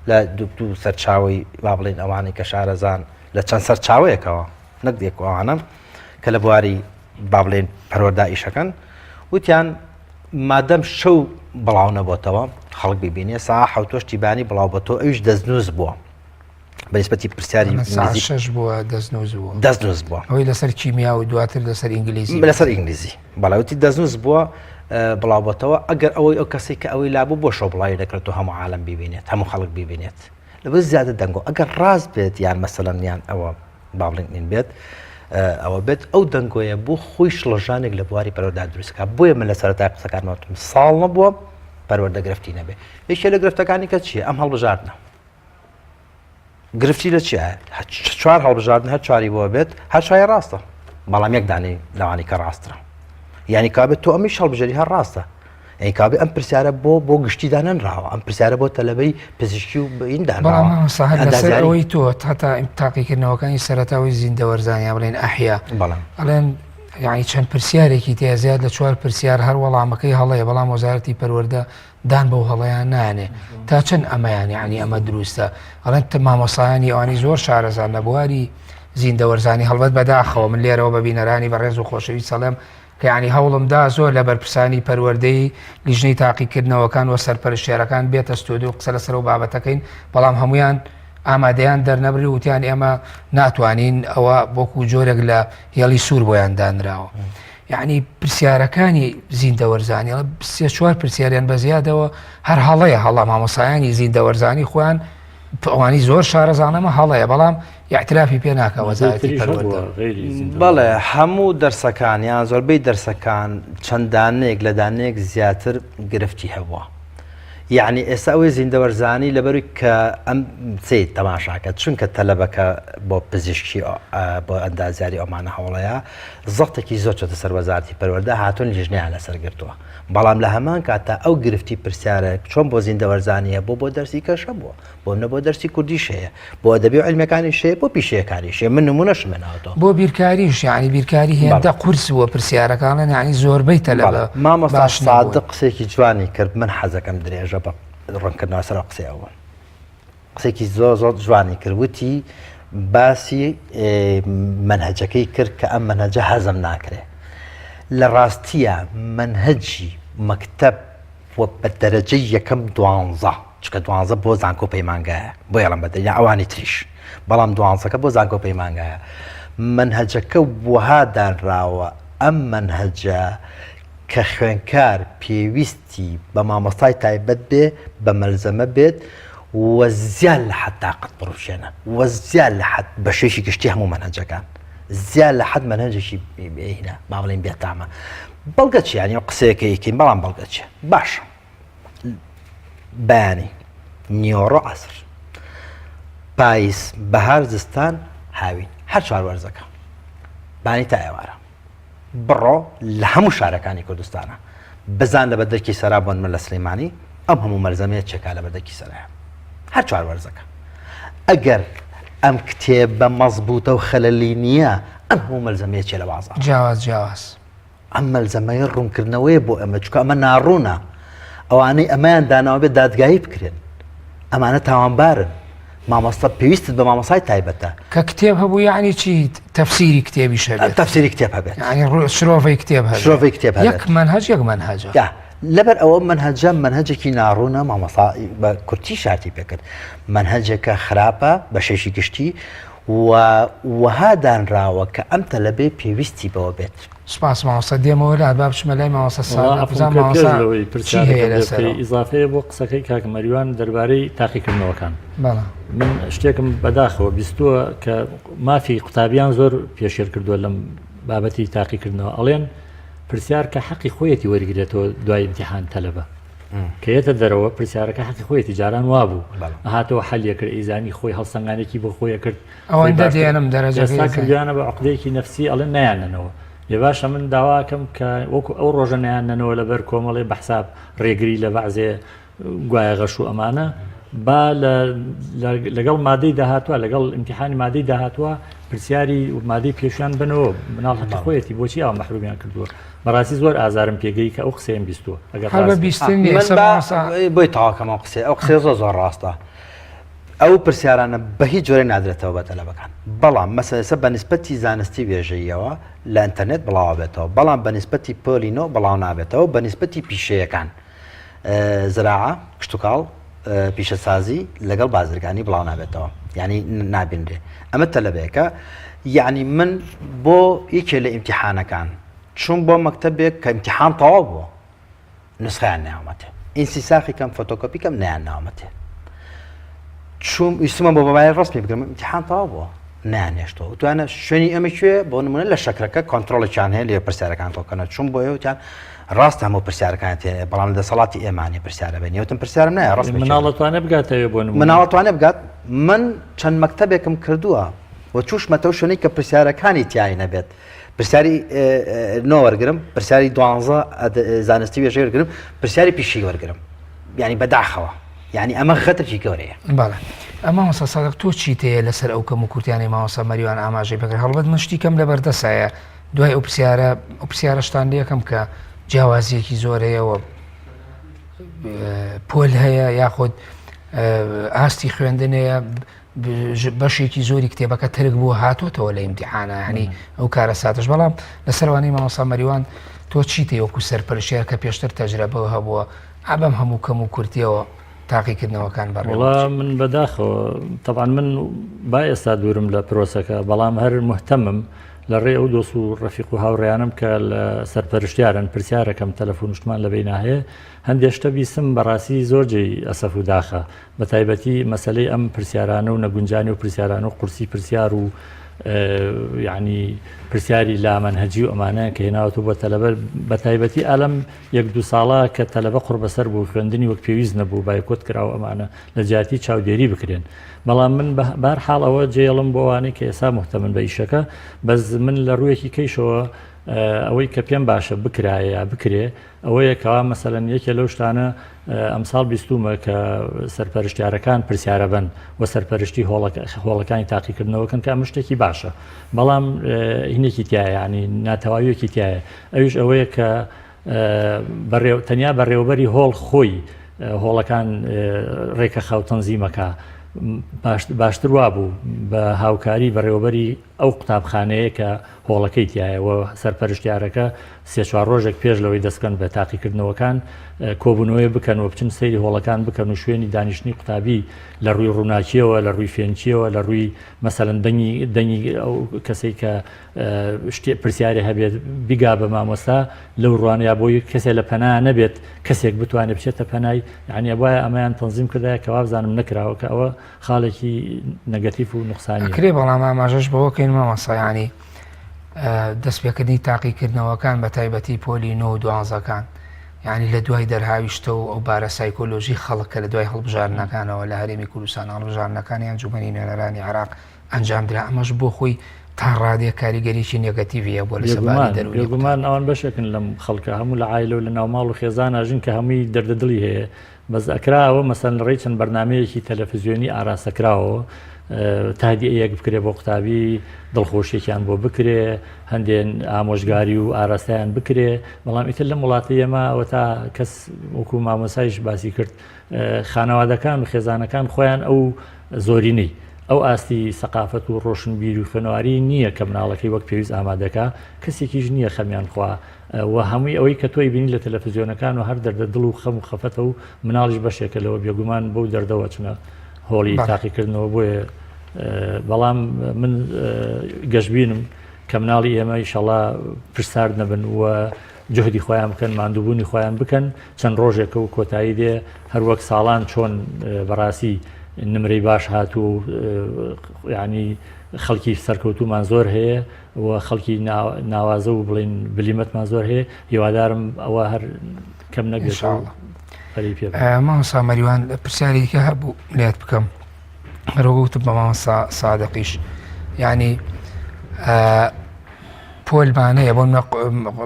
لە دوو سەرچاوی با بڵین ئەوانەی کە شارەزان لە چەند سەرچاوەیەکەوە نەک یەک ئەوانە کە لە بواری با بڵێن پەروەردە ئیشەکەن وتیان مادەم شەو بڵاو نەبۆتەوە خەڵک ببینێ سا حوتۆشتی بانی بڵاو بۆتەوە ئەویش دەستنووس بووە بەنسبەتی پرسیاری شش بووە دەستنووس بووە دەستنووس بووە ئەوەی لەسەر کیمیا و دواتر لەسەر ئینگلیزی لەسەر ئینگلیزی بەڵاوتی دەستنووس بووە بڵاوبەتەوە ئەگەر ئەوەی ئەو کەسی کە ئەوەی لابوو بۆ شەو بڵاوی دەکرێت و هەموو عالم ببینێت هەموو خەڵک ببینێت لەبەر زیادە دەنگۆ ئەگەر ڕاست بێت یان مەسەلەن یان ئەوە با بڵێین ئین بێت ئەوە بێت ئەو دەنگۆیە بۆ خۆی شڵەژانێک لە بواری پەروەردە دروستکە بۆیە من لە سەرەتای قسەکانم وتم ساڵ نەبووە پەروەردە گرفتی نەبێ یەکێ لە گرفتەکانی کە چییە ئەم هەڵبژاردنە گرفتی لە چیە چوار هەڵبژاردن هەر چواری بۆ بێت هەر چواری ڕاستە بەڵام یەک دانەی لەوانی کە ڕاسترە یعنی کابێت تۆ ئەمیش هەڵبژێری هەر ڕاستە ئەی کابێ ئەم پرسیارە بۆ بۆ گشتی دانەنراوە ئەم پرسیارە بۆ تەلەبەی پزیشکی و این دانراوە لەسەر ئەوەی تۆ هەتا تاقیکردنەوەکانی سەرەتاوی زیندەوەرزان یا بڵێن ئەحیا بەڵام ئەڵێن یعنی چەند پرسیارێکی تیا زیاد لە چوار پرسیار هەر وەڵامەکەی هەڵەیە بەڵام وەزارەتی پەروەردە دان بەو هەڵەیان نانێ تا چەند ئەمەیان یعنی ئەمە دروستە ئەڵێن مامۆسایانی ئەوانی زۆر شارەزان لە بواری زیندەوەرزانی هەڵبەت بەداخەوە من لێرەوە بە بینەرانی بەڕێز و خۆشەویست سەڵێم کە یانی هەوڵم دا زۆر لە بەرپرسانی پەروەردەی لیژنەی تاقیکردنەوەکان و سەرپەرشتیارەکان بێتە ستۆدیۆ قسە لەسەر ئەو بابەتەکەین بەڵام هەمویان ئامادەیان دەرنەبری وتیان ئێمە ناتوانین ئەوە وەکو جۆرێک لە هێڵی سوور بۆیان دانراوە. یعنی پرسیارەکانی زیندەوەرزانی سێ چوار پرسیاریان بە زیادەوە هەر هەڵەیە هەڵە مامۆسایانی زیندەوەرزانی خۆیان ئەوانی زۆر شارەزانەمە هەڵەیە بەڵام ئیعترافی پێ ناکا وەزارەتی پەروەردە. بەڵێ هەموو دەرسەکان یان زۆربەی دەرسەکان چەند دانەیەک لە دانەیەک زیاتر گرفتی هەبووە یعنی ئێستا ئەوەی زیندەوەرزانی لەبەروی کە ئەم سید تەماشاکە چونکە تەلەبەکە بۆ پزیشکی بۆ ئەندازیاری ئەمانە هەوڵەیە زەختێکی زۆر چۆتە سەر وەزارەتی پەروەردە هاتوون لیژنەیان لەسەر گرتووە بەڵام لە هەمان کاتدا ئەو گرفتی پرسیارە چۆن بۆ زیندەوەرزانی هەبوو بۆ دەرسی کەش هەبووە بۆ نە بۆ دەرسی کوردیش هەیە بۆ ئەدەبی و عیلمیەکانیش هەیە بۆ پیشەیەکانیش هەیە من نمونەشم هێناوەتەوە. بۆ بیرکاریش یانی بیرکاری هێندە قورس بووە پرسیارەکانن یانی زۆربەی تەلەبە مامۆستا سادق قسەیەکی جوانی کرد من حەزەکەم درێژە بە ڕوونکردنەوە سەر ئەو قسەی ئەو بم قسێکی زۆر زۆر جوانی کرد وتی باسی مەنهەجەکەی کرد کە ئەم مەنهەجە هەزم ناکرێ لە ڕاستیە مەنهەجی مەکتەب و بە دەرەجەی یەکەم دوانزە چکە دوانزە بۆ زانکۆ پەیمانگایە بۆ یاڵم بە دەیا ئەوانی تریش بەڵام دوانزەکە بۆ زانکۆ پەیمانگایە مەنهەجەکە وەها دانراوە ئەم مەنهەجە کە خوێنکار پێویستی بە مامۆستای تایبەت بێ بە مەلزەمە بێت و زیاد لە حەد تاقەت بڕوشێنە و زیاد لە حەد بە شێشی گشتی هەموو مەنهەجەکان زیاد لە حەد مەنهەجێکی هینا با بڵێین بێتامە بەڵگە چی یانی ئەو قسەیەکە یەکەین بەڵام بەڵگە چیە باشە بەیانی نیۆڕۆ عەسر پاییز بەهار زستان هاوین هەر چوار وەرزەکە بانی تا ئێوارە بڕۆ لە هەموو شارەکانی کوردستانە بزان لە بەردەرکی سەرا بۆن من لە سلەیمانی ئەم هەموو مەلزەمەیە چێکا لە بەردەرکی سەرایە هەر چوار وەرزەکە ئەگەر ئەم کتێبە مەزبوتە و خەلەلی نییە ئەم هەموو مەلزەمەیە چێ لە بازاڕ جیاواز جیاواز ئەم مەلزەمەیە ڕوونکردنەوەیە بۆ ئەمە چونکە ئەمە ناڕوونە ئەوانەی ئەمەیان داناوە بێت دادگایی بکرێن ئەمانە تاوانبارن مامۆستا پێویستت بە مامۆسای تایبەتە. کە کتێب هەبوو یەعنی چی تەفسیری کتێبیش هەبێت. تەفسیری کتێب هەبێت. یەعنی شرۆڤەی کتێب هەبێت. شرۆڤەی کتێب هەبێت. یەک مەنهەج یەک مەنهەجە. یا لەبەر ئەوە مەنهەجە مەنهەجێکی ناڕوونە مامۆستا بە کورتی شارتی پێکرد مەنهەجێکە خراپە بە شێشی گشتی و وەها دانراوە کە ئەم تەلەبەی پێویستی بەوە بێت. سوپاس مامۆستا دێمەوە لات با بچمە لای مامۆستا سادق بزانم مامۆستا چی هەیە لەسەر ئیزافەیە بۆ قسەکەی کاک مەریوان دەربارەی تاقیکردنەوەکان من شتێکم بەداخەوە بیستووە کە مافی قوتابیان زۆر پێشێل کردووە لەم بابەتی تاقیکردنەوە ئەڵێن پرسیار کە حەقی خۆیەتی وەرگێتەوە دوای امتحان تەلەبە کە یەتە دەرەوە پرسیارەکە حەقی خۆیەتی جاران وابوو هاتەوە حەلیە کرد ئیزانی خۆی هەڵسەنگانێکی بۆ خۆیە کرد ئەوەندە دێنم دەرەجە کردیانە بە عقدەیەکی نفسی ئەڵێن نایانەنەوە. لێ باشە من داواکەم کە وەکو ئەو ڕۆژە نیان نەنەوە لەبەر کۆمەڵێ بەحساب ڕێگری لە بەعزێ گوایە غەش و ئەمانە با لەگەڵ مادەی داهاتوە لەگەڵ ئیمتحانی مادەی داهاتوە پرسیاری مادەی پێشیان بنەوە مناڵ هەقی خۆیەتی بۆچی ئەوە مەحرومیان کردووە بەڕاستی زۆر ئازارم پێگەی کە ئەو قسەیەم بیستووە ئەگەر هەر بە بیستن بۆی تەواوکەم ئەو قسەیە ئەو قسەیە زۆر زۆر ڕاستە ئەو پرسیارانە بە هیچ جۆرێک نادرێتەوە بە تەلەبەکان بەڵام مەسەلەسە بە نسبەتی زانستی وێژەییەوە لە ئینتەرنێت بڵاوە بێتەوە بەڵام بە نسبەتی پۆلی نۆ بڵاو نابێتەوە بە نسبەتی پیشەیەکان زراعە، کشتوکاڵ، پیشەسازی لەگەڵ بازرگانی بڵاو نابێتەوە یعنی نابینرێ ئەمە تەلەبەیەکە یعنی من بۆ یەکێ لە ئیمتحانەکان چوون بۆ مەکتتەبێک کە ئیمتحان تەواو بووە نسخیان ناومەتێ ئینسیساخی کەم فۆتۆکۆپی کەم نیان ناومەتێ چوم ویستمە بۆ بەبای ڕسمی بگرم ئیمتحان تەواو بووە نانێشتەوە وتوانە شوێنی ئەمە کوێ بۆ نمونە لە شەکرەکە کۆنتترۆڵێکیان هەیە لێ پرسیارەکان کۆکەنە چوم بۆ وتیان ڕاستە هەموو پرسیارەکان تێ بەڵام لە دەسەڵاتی ئێمانی پرسیارە بێن وتم پرسیارم نایە ڕاست مناڵەتوانێ بگاتەوە بۆ نمونە مناڵەتوانێ بگات من چەند مەکتەبێکم کردووە و چوشمەتەوە شوێنی کە پرسیارەکانی تیای نەبێت پرسیاری نۆ وەرگرم پرسیاری دوانزە زانستی وێژە وەرگرم پرسیاری پیشی وەرگرم یعنی بەداخەوە یعنی ئەمە غەترکی گەورەیە بەڵێ مامۆستا سادق تۆ چیت هەیە لەسەر ئەو کەم و کورتیانەی مامۆستا مەریوان ئاماژەی پێکرد هەڵبەت من شتی کەم لەبەردەسایە دوای ئەو پرسیارە ئەو پرسیارەشتان لێکەم کە جیاوازیەکی زۆر هەیە و پۆل هەیە یاخود ئاستی خوێندن هەیە بەشێکی زۆری کتێبەکە ترک بوو هاتۆتەوە لە ئیمتیحانە هەنی ئەو کارە ساتش بەڵام لەسەروانی مامۆستا مەریوان تۆ چیتە وەکو سەرپەرشتیار کە پێشتر تەجرەبە هەبووە ئابەم هەموو کەم و کورتیەوە تاقیکردنەوەکان بەڕێوە وەڵا من بەداخەوە تەبعەن من با ئێستا دوورم لە پرۆسەکە بەڵام هەر مهتەمم لە ڕێ ئەو دۆست و ڕەفیق و هاوڕێیانم کە لە سەرپەرشتیارن پرسیارەکەم تەلەفۆنشتمان لە بەینا هەیە هەندێ شتە بیستم بەڕاستی زۆر جێی ئەسەف و داخە بە تایبەتی مەسەلەی ئەم پرسیارانە و نەگونجانی و پرسیارانە و قورسی پرسیار و یعنی پرسیاری لامەنهەجی و ئەمانە کە هێناوەتەوە بۆ تەلەبە بە تایبەتی ئالەم یەک دوو ساڵە کە تەلەبە قوڕبەسەر بوو خوێندنی وەک پێویست نەبوو بایکۆت کرا و ئەمانە لە جیاتی چاودێری بکرێن بەڵام من بار حاڵ ئەوە جێڵم بۆ ئەوانەی کە ئێسا مهتەمن بە ئیشەکە بەس من لە ڕوویەکی کەیشەوە ئەوەی کە پێم باشە بکرایە یا بکرێ ئەوەیە کەوا مەسەلەن یەکێ لەو شتانە ئەمساڵ بیستومە کە سەرپەرشتیارەکان پرسیارە بن و سەرپەرشتی هۆڵەکانی تاقیکردنەوەکەن کە ئەمە شتێکی باشە بەڵام هینێکی تایە ینی ناتەواویەکی تایە ئەویش ئەوەیە کە تەنیا بەڕێوەبەری هۆڵ خۆی هۆڵەکان ڕێکەخا و تەنزیمەکە باشتر وابوو بە هاوکاری بەڕێوەبەری ئەو قوتابخانەیە کە هۆڵەکەی تیایە و سەرپەرشتیارەکە سێ چوار ڕۆژێک پێش لەوەی دەستکەن بە تاقیکردنەوەکان کۆبوونەوەی بکەن و بچن سەیری هۆڵەکان بکەن و شوێنی دانیشتنی قوتابی لە ڕووی ڕووناکیەوە لە ڕووی فێنکیەوە لە ڕووی مەسەلەن دەنگی دەنگی ئەو کەسەی کە شتێ پرسیارێ هەبێت بیگا بە مامۆستا لەو ڕوانەیە بۆی کەسێ لە پەنا نەبێت کەسێک بتوانێت بچێتە پەنای یعنی ئەبوایە ئەمەیان تەنزیم کردایە کە وابزانم نەکراوە کە ئەوە خاڵێکی نەگەتیف و نوقسانی ئەکرێ بەڵام ئاماژەش بەوە کەین مامۆستا یانی دەستپێکردنی تاقیکردنەوەکان بە تایبەتی پۆلی نۆ و دوانزەکان یعنی لە دوای دەرهاویشتە و ئەو بارە سایکۆلۆژی خەڵک کە لە دوای هەڵبژاردنەکانەوە لە هەرێمی کوردستان هەڵبژاردنەکانی ئەنجومەنی نوێنەرانی عێراق ئەنجامدرا ئەمەش بۆ خۆی تا ڕادەیەک کاریگەریی نێگەتیڤی هەبووە لەسەر باری دەروونی بێگومان ئەوان بەشێکن لەم خەڵکە هەموو لە عایلە و لە ناوماڵ و خێزانە ژن کە هەمووی دەردە دڵی هەیە بەس ئەکرا ئەوە مەسەلەن لە ڕێی چەند بەرنامەیەکی تەلەفزیۆنی ئاراستەکراوەوە تهدیئەیەک بکرێ بۆ قوتابی دڵخۆشیەکیان بۆ بکرێ هەندێ ئامۆژگاری و ئاراستەیان بکرێ بەڵام ئیتر لەم وڵاتی ئێمە ئەوە تا کەس وەکو مامۆسایش باسی کرد خانەوادەکان و خێزانەکان خۆیان ئەو زۆرینەی ئەو ئاستی سەقافەت و ڕۆشنبیر و خوێنەواری نییە کە مناڵەکەی وەک پێویست ئامادەکە کەسێکیش نییە خەمیان خوا و هەمووی ئەوەی کە تۆی بینی لە تەلەفزیۆنەکان و هەر دەردە دڵ و خەم و خەفەتە و مناڵیش بەشێکە لەوە بێگومان بەو دەردەوە چنە هۆڵی تاقیکردنەوە بۆیە بەڵام من گەشببینم کە مناڵی ئێمە ئیشەڵا پرسارد نەبن و جهدی خۆیان بکەن ماندووبوونی خۆیان بکەن چەند ڕۆژێکە و کۆتایی دێ هەروەک ساڵان چۆن بەڕاستی نمرەی باش هاتوو ینی خەڵکی سەرکەوتومان زۆر هەیە و خەڵکی ناوازە و بڵین بلیمەتمان زۆر هەیە هیوادارم ئەوە هەر کەم نەبێت مامۆستا مەریوان پرسیارێکە هەبوو لێت بکەم هەرۆ وتم بە مامۆستا سادقیش یعنی. پۆلمانەیە بۆ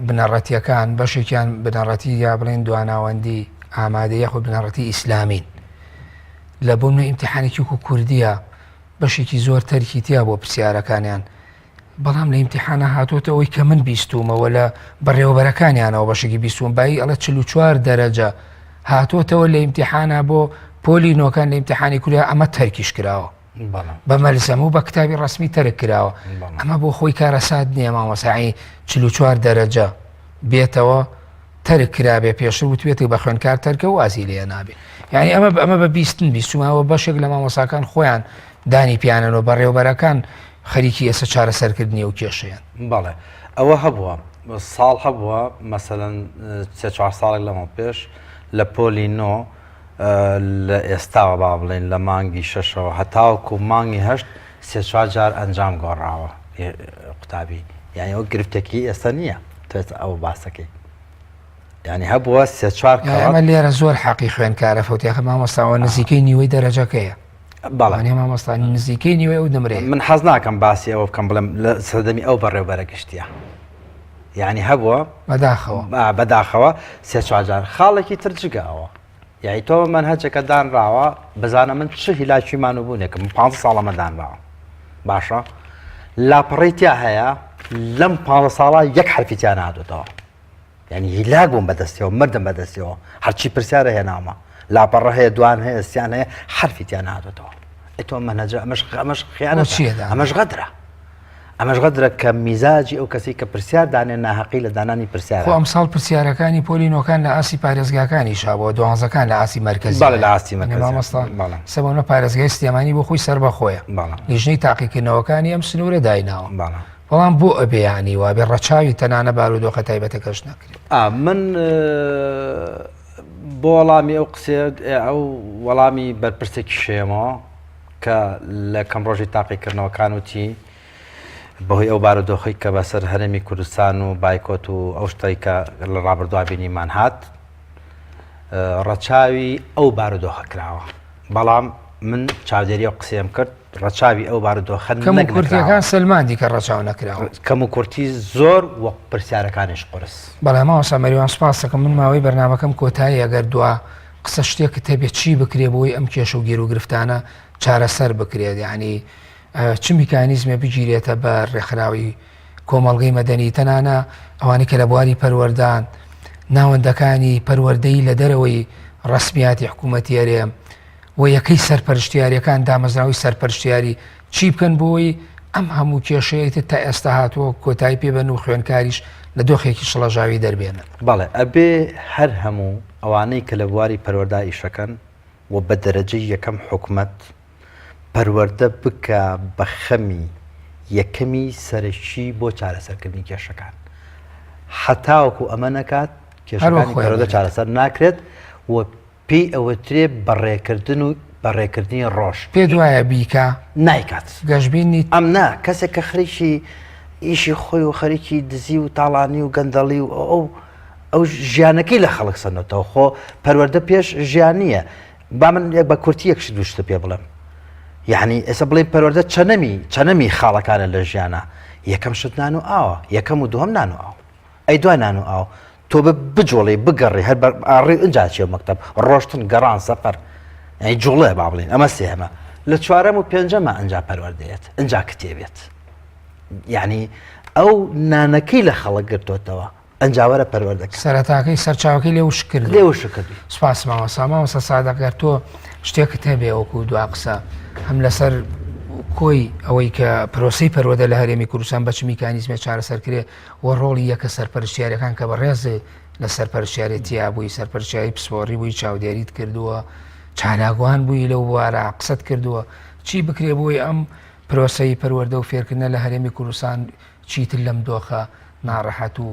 بنەڕەتیەکان بەشێکیان بنەڕەتی یا بڵێن دواناوەندی ئامادە یاخود بنەڕەتی ئیسلامین لە بۆ منە ئیمتحانێکی وەکو کوردیە بەشێکی زۆر تەرکی تیا بۆ پرسیارەکانیان بەڵام لە ئیمتحانە هاتۆتە ئەوەی کە من بیستومەوە لە بەڕێوەبەرەکانیانەوە بەشێکی بیستوم بایی ئەڵێ 44 دەرەجە هاتۆتەوە لە ئیمتحانە بۆ پۆلی نۆکان لە ئیمتحانی کوریا ئەمە تەرکیش کراوە بە مەلزەم و بە کتابی ڕسمی تەرک کراوە ئەمە بۆ خۆی کارەسات نییە مامۆساعی 44 دەرەجە بێتەوە تەرک کرابێ پێشتر وتوێتی بە خوێندکار تەرکە و وازی لێ نابێ یعنی ئەمە ئەمە بە بیستن بیستمەوە بەشێک لە مامۆساکان خۆیان دانی پیانەوە بەڕێوبەرەکان خەریکی ئێستا چارەسەرکردنی ئەو کێشەیەن. بەڵێ ئەوە هەبووە ساڵ هەبووە مەسەلەن سێ چوار ساڵێک لەمە پێش لە پۆلی نۆ لە ئێستاوە با بڵێن لە مانگی شەشەوە هەتاوەکو مانگی هەشت سێ چوار جار ئەنجام گۆڕاوە قوتابی یعنی ئەو گرفتێکی ئێستا نییە تۆ ئەو باسەکەی یعنی هەبووە سێ چوار ئەمە لێرە زۆر حەقی خوێندکارە فەوتیاخە مامۆستاوە نزیکەی نیوەی دەرەجەکەیە بەڵێ مامۆستا نزیکەی نیوەی ئەو نمرەیە من حەز ناکەم باسی ئەوە بکەم بڵێم لە سەردەمی ئەو بەڕێوبەرە گشتیە یعنی هەبووە بەداخەوە بەداخەوە سێ چوار خاڵێکی تر جگە ئەوە یعنی تۆ مەنهەجەکە دانراوە بزانە من چ هیلاکی مانوبوونێکم پ ساڵەمە دانراوە باشە لاپەڕەی تیا هەیە لەم پ ساڵە یەک حرفی تیا نادوتەوە یانی هیلاک بووم بەدەستیەوە مردم بەدەستیەوە هەرچی پرسیارە هێناومە لاپەڕە هەیە دوان هەیە سیان هەیە حرفی تیا نهاتۆتەوە ئەی تۆ مەنهەجە ئەمەش ئەمەش خیانەت چییە ئەمەش غەدرە ئەمەش غەدرە کە میزاجی ئەو کەسی کە پرسیار دانێ ناهەقی لە دانانی پرسیار خۆ ئەمساڵ پرسیارەکانی پۆلی نۆکان لە ئاستی پارێزگاکانی شابووە دوانزەکان لە ئاستی مەرکەزی بەڵێ لە ئاستی مەرکەزی مامۆستا بەڵێ سەبەونە پارێزگای سلێمانی بۆ خۆی سەربەخۆیە بەڵێ لیژنەی تاقیکردنەوەکانی ئەم سنوورە دایناوە بەڵێ بەڵام بۆ ئەبێ یانی وابێ ڕەچاوی تەنانە بارودۆخە تایبەتەکەش نەکرێت؟ ئا من بۆ وەڵامی ئەو قسەیە ئەو وەڵامی بەرپرسێکی شێمەوە کە لە کەم ڕۆژی تاقیکردنەوەکان وتی بەهۆی ئەو بارودۆخی کە بەسەر هەرێمی کوردستان و بایکۆت و ئەو شتەی کە لە ڕابردووا بینیمان هات ڕەچاوی ئەو بارودۆخە کراوە بەڵام من چاودێری ئەو قسەیەم کرد ڕەچاوی ئەو بارودۆخە کەموکورتیەکان سەلماندی کە ڕەچاو نەکراوە. کەموکورتی زۆر و پرسیارەکانیش قورس. بەڵێ مامۆستا مەریوان سوپاستەکەم من ماوەی بەرنامەکەم کۆتایی ئەگەر دوا قسە شتێکت هەبێت چی بکرێ بۆی ئەم کێشە و گیروگرفتانە چارەسەر بکرێت یعنی چ میکانیزمێ بگیرێتە بەر ڕێکخراوی کۆمەڵگەی مەدەنی تەنانە ئەوانەی کە لە بواری پەروەردان ناوەندەکانی پەروەردەی لە دەرەوەی ڕسمیاتی حکوومەتی هەرێم و یەکەی سەرپەرشتیاریەکان دامەزراوەی سەرپەرشتیاری چی بکەن بۆی ئەم هەموو کێشەیە تر تا ئێستا هاتووە کۆتایی پێ بەن و خوێندکاریش لە دۆخێکی شڵەژاوی دەربێنن. بەڵێ ئەبێ هەر هەموو ئەوانەی کە لە بواری پەروەردا ئیشەکەن و بە دەرەجەی یەکەم حکومەت پەروەردە بکا بە خەمی یەکەمی سەرەکی بۆ چارەسەرکردنی کێشەکان هەتاوەکو ئەمە نەکات کێشەکانی پەروەردە چارەسەر ناکرێت و پێی ئەوترێ بەڕێکردن و بەڕێکردنی ڕۆژ. پێت وایە بیکا؟ نایکات. گەشبین نیت؟ ئەم نا، کەسێک کە خەریکی ئیشی خۆی و خەریکی دزی و تاڵانی و گەندەڵی و ئەو ئەو ژیانەکەی لە خەڵک سەندۆتەوە خۆ پەروەردە پێش ژیان نییە. با من یەک بە کورتی یەک شت دوو شتت پێ بڵێم. یعنی ئێستا بڵێ پەروەردە چەنەمی چەنەمی خاڵەکانە لە ژیانە یەکەم شت نان و ئاوە یەکەم و دووەم نان و ئاو. ئەی دوای نان و ئاو تۆ بە بجوڵێ بگەڕێ هەر بە ئاڕێ ئینجا چیە مەکتەب ڕۆشتن گەڕان سەفەر یعنی جوڵێ با بڵێن ئەمە سێهەمە لە چوارەم و پێنجەمە ئەنجا پەروەردەیەت ئەنجا کتێبێت یعنی ئەو نانەکەی لە خەڵک گرتوتەوە ئەنجاوەرە پەروەردەکە سەرەتاکەی سەرچاوەکەی لێ وشک کرد لێ وشک کردی سپاس مامۆستا مامۆستا سادق گەر تۆ شتێکت هەبێ وەکو دوا قسە هەم لەسەر کۆی ئەوەی کە پرۆسەی پەروەردە لە هەرێمی کوردستان بە چ میکانیزمێ چارەسەر کرێ و ڕۆڵی یەکە سەرپەرشتیارەکان کە بەڕێز لە سەرپەرشتیارێتیا بووی سەرپەرشتیاری پسپۆڕی بووی چاودێریت کردووە چالاکوان بووی لەو بوارە قسەت کردووە چی بکرێ بۆی ئەم پرۆسەی پەروەردە و فێرکردنە لە هەرێمی کوردستان چیتر لەم دۆخە ناڕەحەت و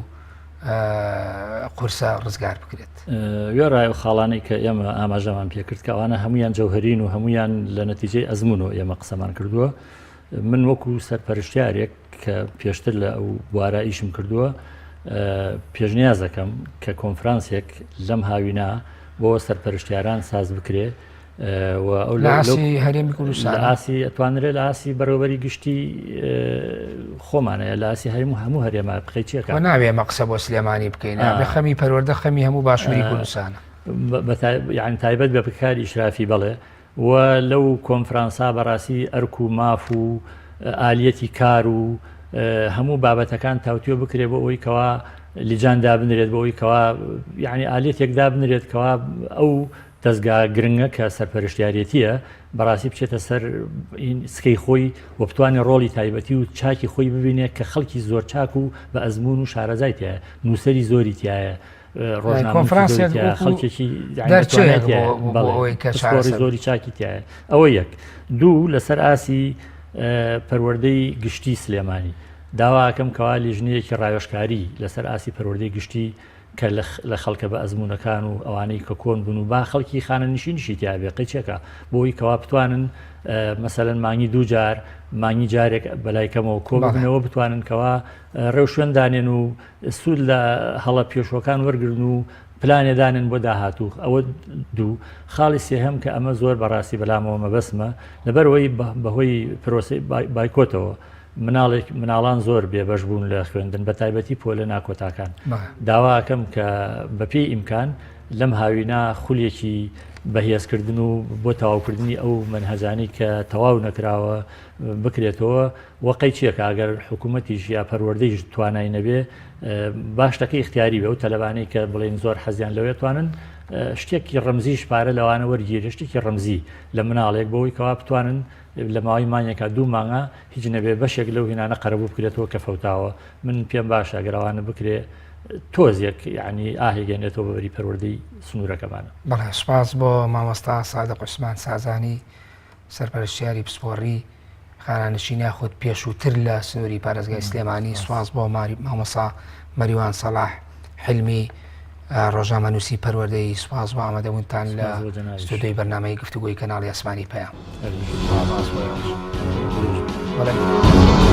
قورسە ڕزگار بکرێت. وێڕای ئەو خاڵانەی کە ئێمە ئاماژەمان پێکرد کە ئەوانە هەمویان جەوهرین و هەمویان لە نەتیجەی ئەزمونەوە ئێمە قسەمان کردووە من وەکو سەرپەرشتیارێک کە پێشتر لە ئەو بوارە ئیشم کردووە پێشنیازەکەم کە کۆنفرانسێک لەم هاوینا بۆ سەرپەرشتیاران ساز بکرێ. و ئەو لە ئاستی هەرێمی کوردستان لە ئاستی ئەتوانرێت لە ئاستی بەڕێوەبەری گشتی خۆمانەیە لە ئاستی هەرێم و هەموو هەرێمە قەیچیەکە ناوێ ئێمە قسە بۆ سلێمانی بکەین بە خەمی پەروەردە خەمی هەموو باشووری کوردستانە. یان تایبەت بە بکاری ئیشرافی بەڵێ و لەو کۆنفرانسا بەڕاستی ئەرک و ماف و ئالیەتی کار و هەموو بابەتەکان تاوتوێ بکرێ بۆ ئەوەی کەوا لیجان دابنرێت بۆ ئەوی کەوا یعنی ئالیەتێک دابنرێت کەوا ئەو دەزگا گرنگە کە سەرپەرشتیارێتیە بەڕاستی بچێتە سەر سکەی خۆی و بتوانێت ڕۆڵی تایبەتی و چاکی خۆی ببینێت کە خەڵکی زۆر چاک و بە ئەزمون و شارەزای تایە نووسەری زۆری تایە کۆنفرانسێک خەڵکێکی دەرچەیەک زۆری چاکی تایە ئەوە یەک دوو لەسەر ئاسی پەروەردەی گشتی سلێمانی داواکەم کەوا لیژنەیەکی ڕاوێژکاری لەسەر ئاسی پەروەردەی گشتی کە لە خەڵکە بە ئەزموونەکان و ئەوانەی کە کۆن بوون و با خەڵکی خانەنشینیشی تیا بێ قەیچێکە بۆی کەوا بتوانن مەسەلەن مانگی دوو جار مانگی جارێک بەلای کەمەوە کۆ ببنەوە بتوانن کەوا ڕێوشوێن دانێن و سوود لە هەڵە پێشوەکان وەرگرن و پلانێ دانێن بۆ داهاتوو ئەوە دوو خاڵی سێهەم کە ئەمە زۆر بەڕاستی بەلامەوە مەبەستمە لەبەرەوەی بەهۆی پرۆسی بایکۆتەوە مناڵێک مناڵان زۆر بێبەش بوون لە خوێندن بە تایبەتی پۆلە ناکۆتاکان داواکەم کە بەپێی ئیمکان لەم هاوینا خولێکی بەهێزکردن و بۆ تەواوکردنی ئەو مەنهەجانەی کە تەواو نەکراوە بکرێتەوە وە قەیچیەکە ئەگەر حکوومەتیش یا پەروەردەیش توانای نەبێ باشتەکە ئیختیاری بێ و تەلەبانەی کە بڵێن زۆر حەزیان لەوێ توانن شتێکی ڕەمزیش پارە لەوانە وەرگیرێ شتێکی ڕەمزی لە مناڵێک بۆی کەوا بتوانن لە ماوەی مانگێکا دوو مانگا هیچ نەبێ بەشێک لەو هینانە قەرەبوو بکرێتەوە کە فەوتاوە من پێم باشە گەر ئەوانە بکرێ تۆزێک یعنی ئاهێک گەێنێتەوە بە بەری پەروەردەی سنوورەکەمانە. بەڵێ سوپاس بۆ مامۆستا سادق عوسمان سازانی سەرپەرشتیاری پسپۆڕی خانەنشین یاخود پێشووتر لە سنووری پارێزگای سلێمانی سوپاس بۆ مامۆستا مەریوان سەڵاح حلمی ڕۆژنامەنووسی پەروەردەیی سوپاس بۆ ئامادەبوونتان لە ستۆدیۆی بەرنامەی گفتوگۆی کەناڵی ئاسمانی پەیام. بەڵێ.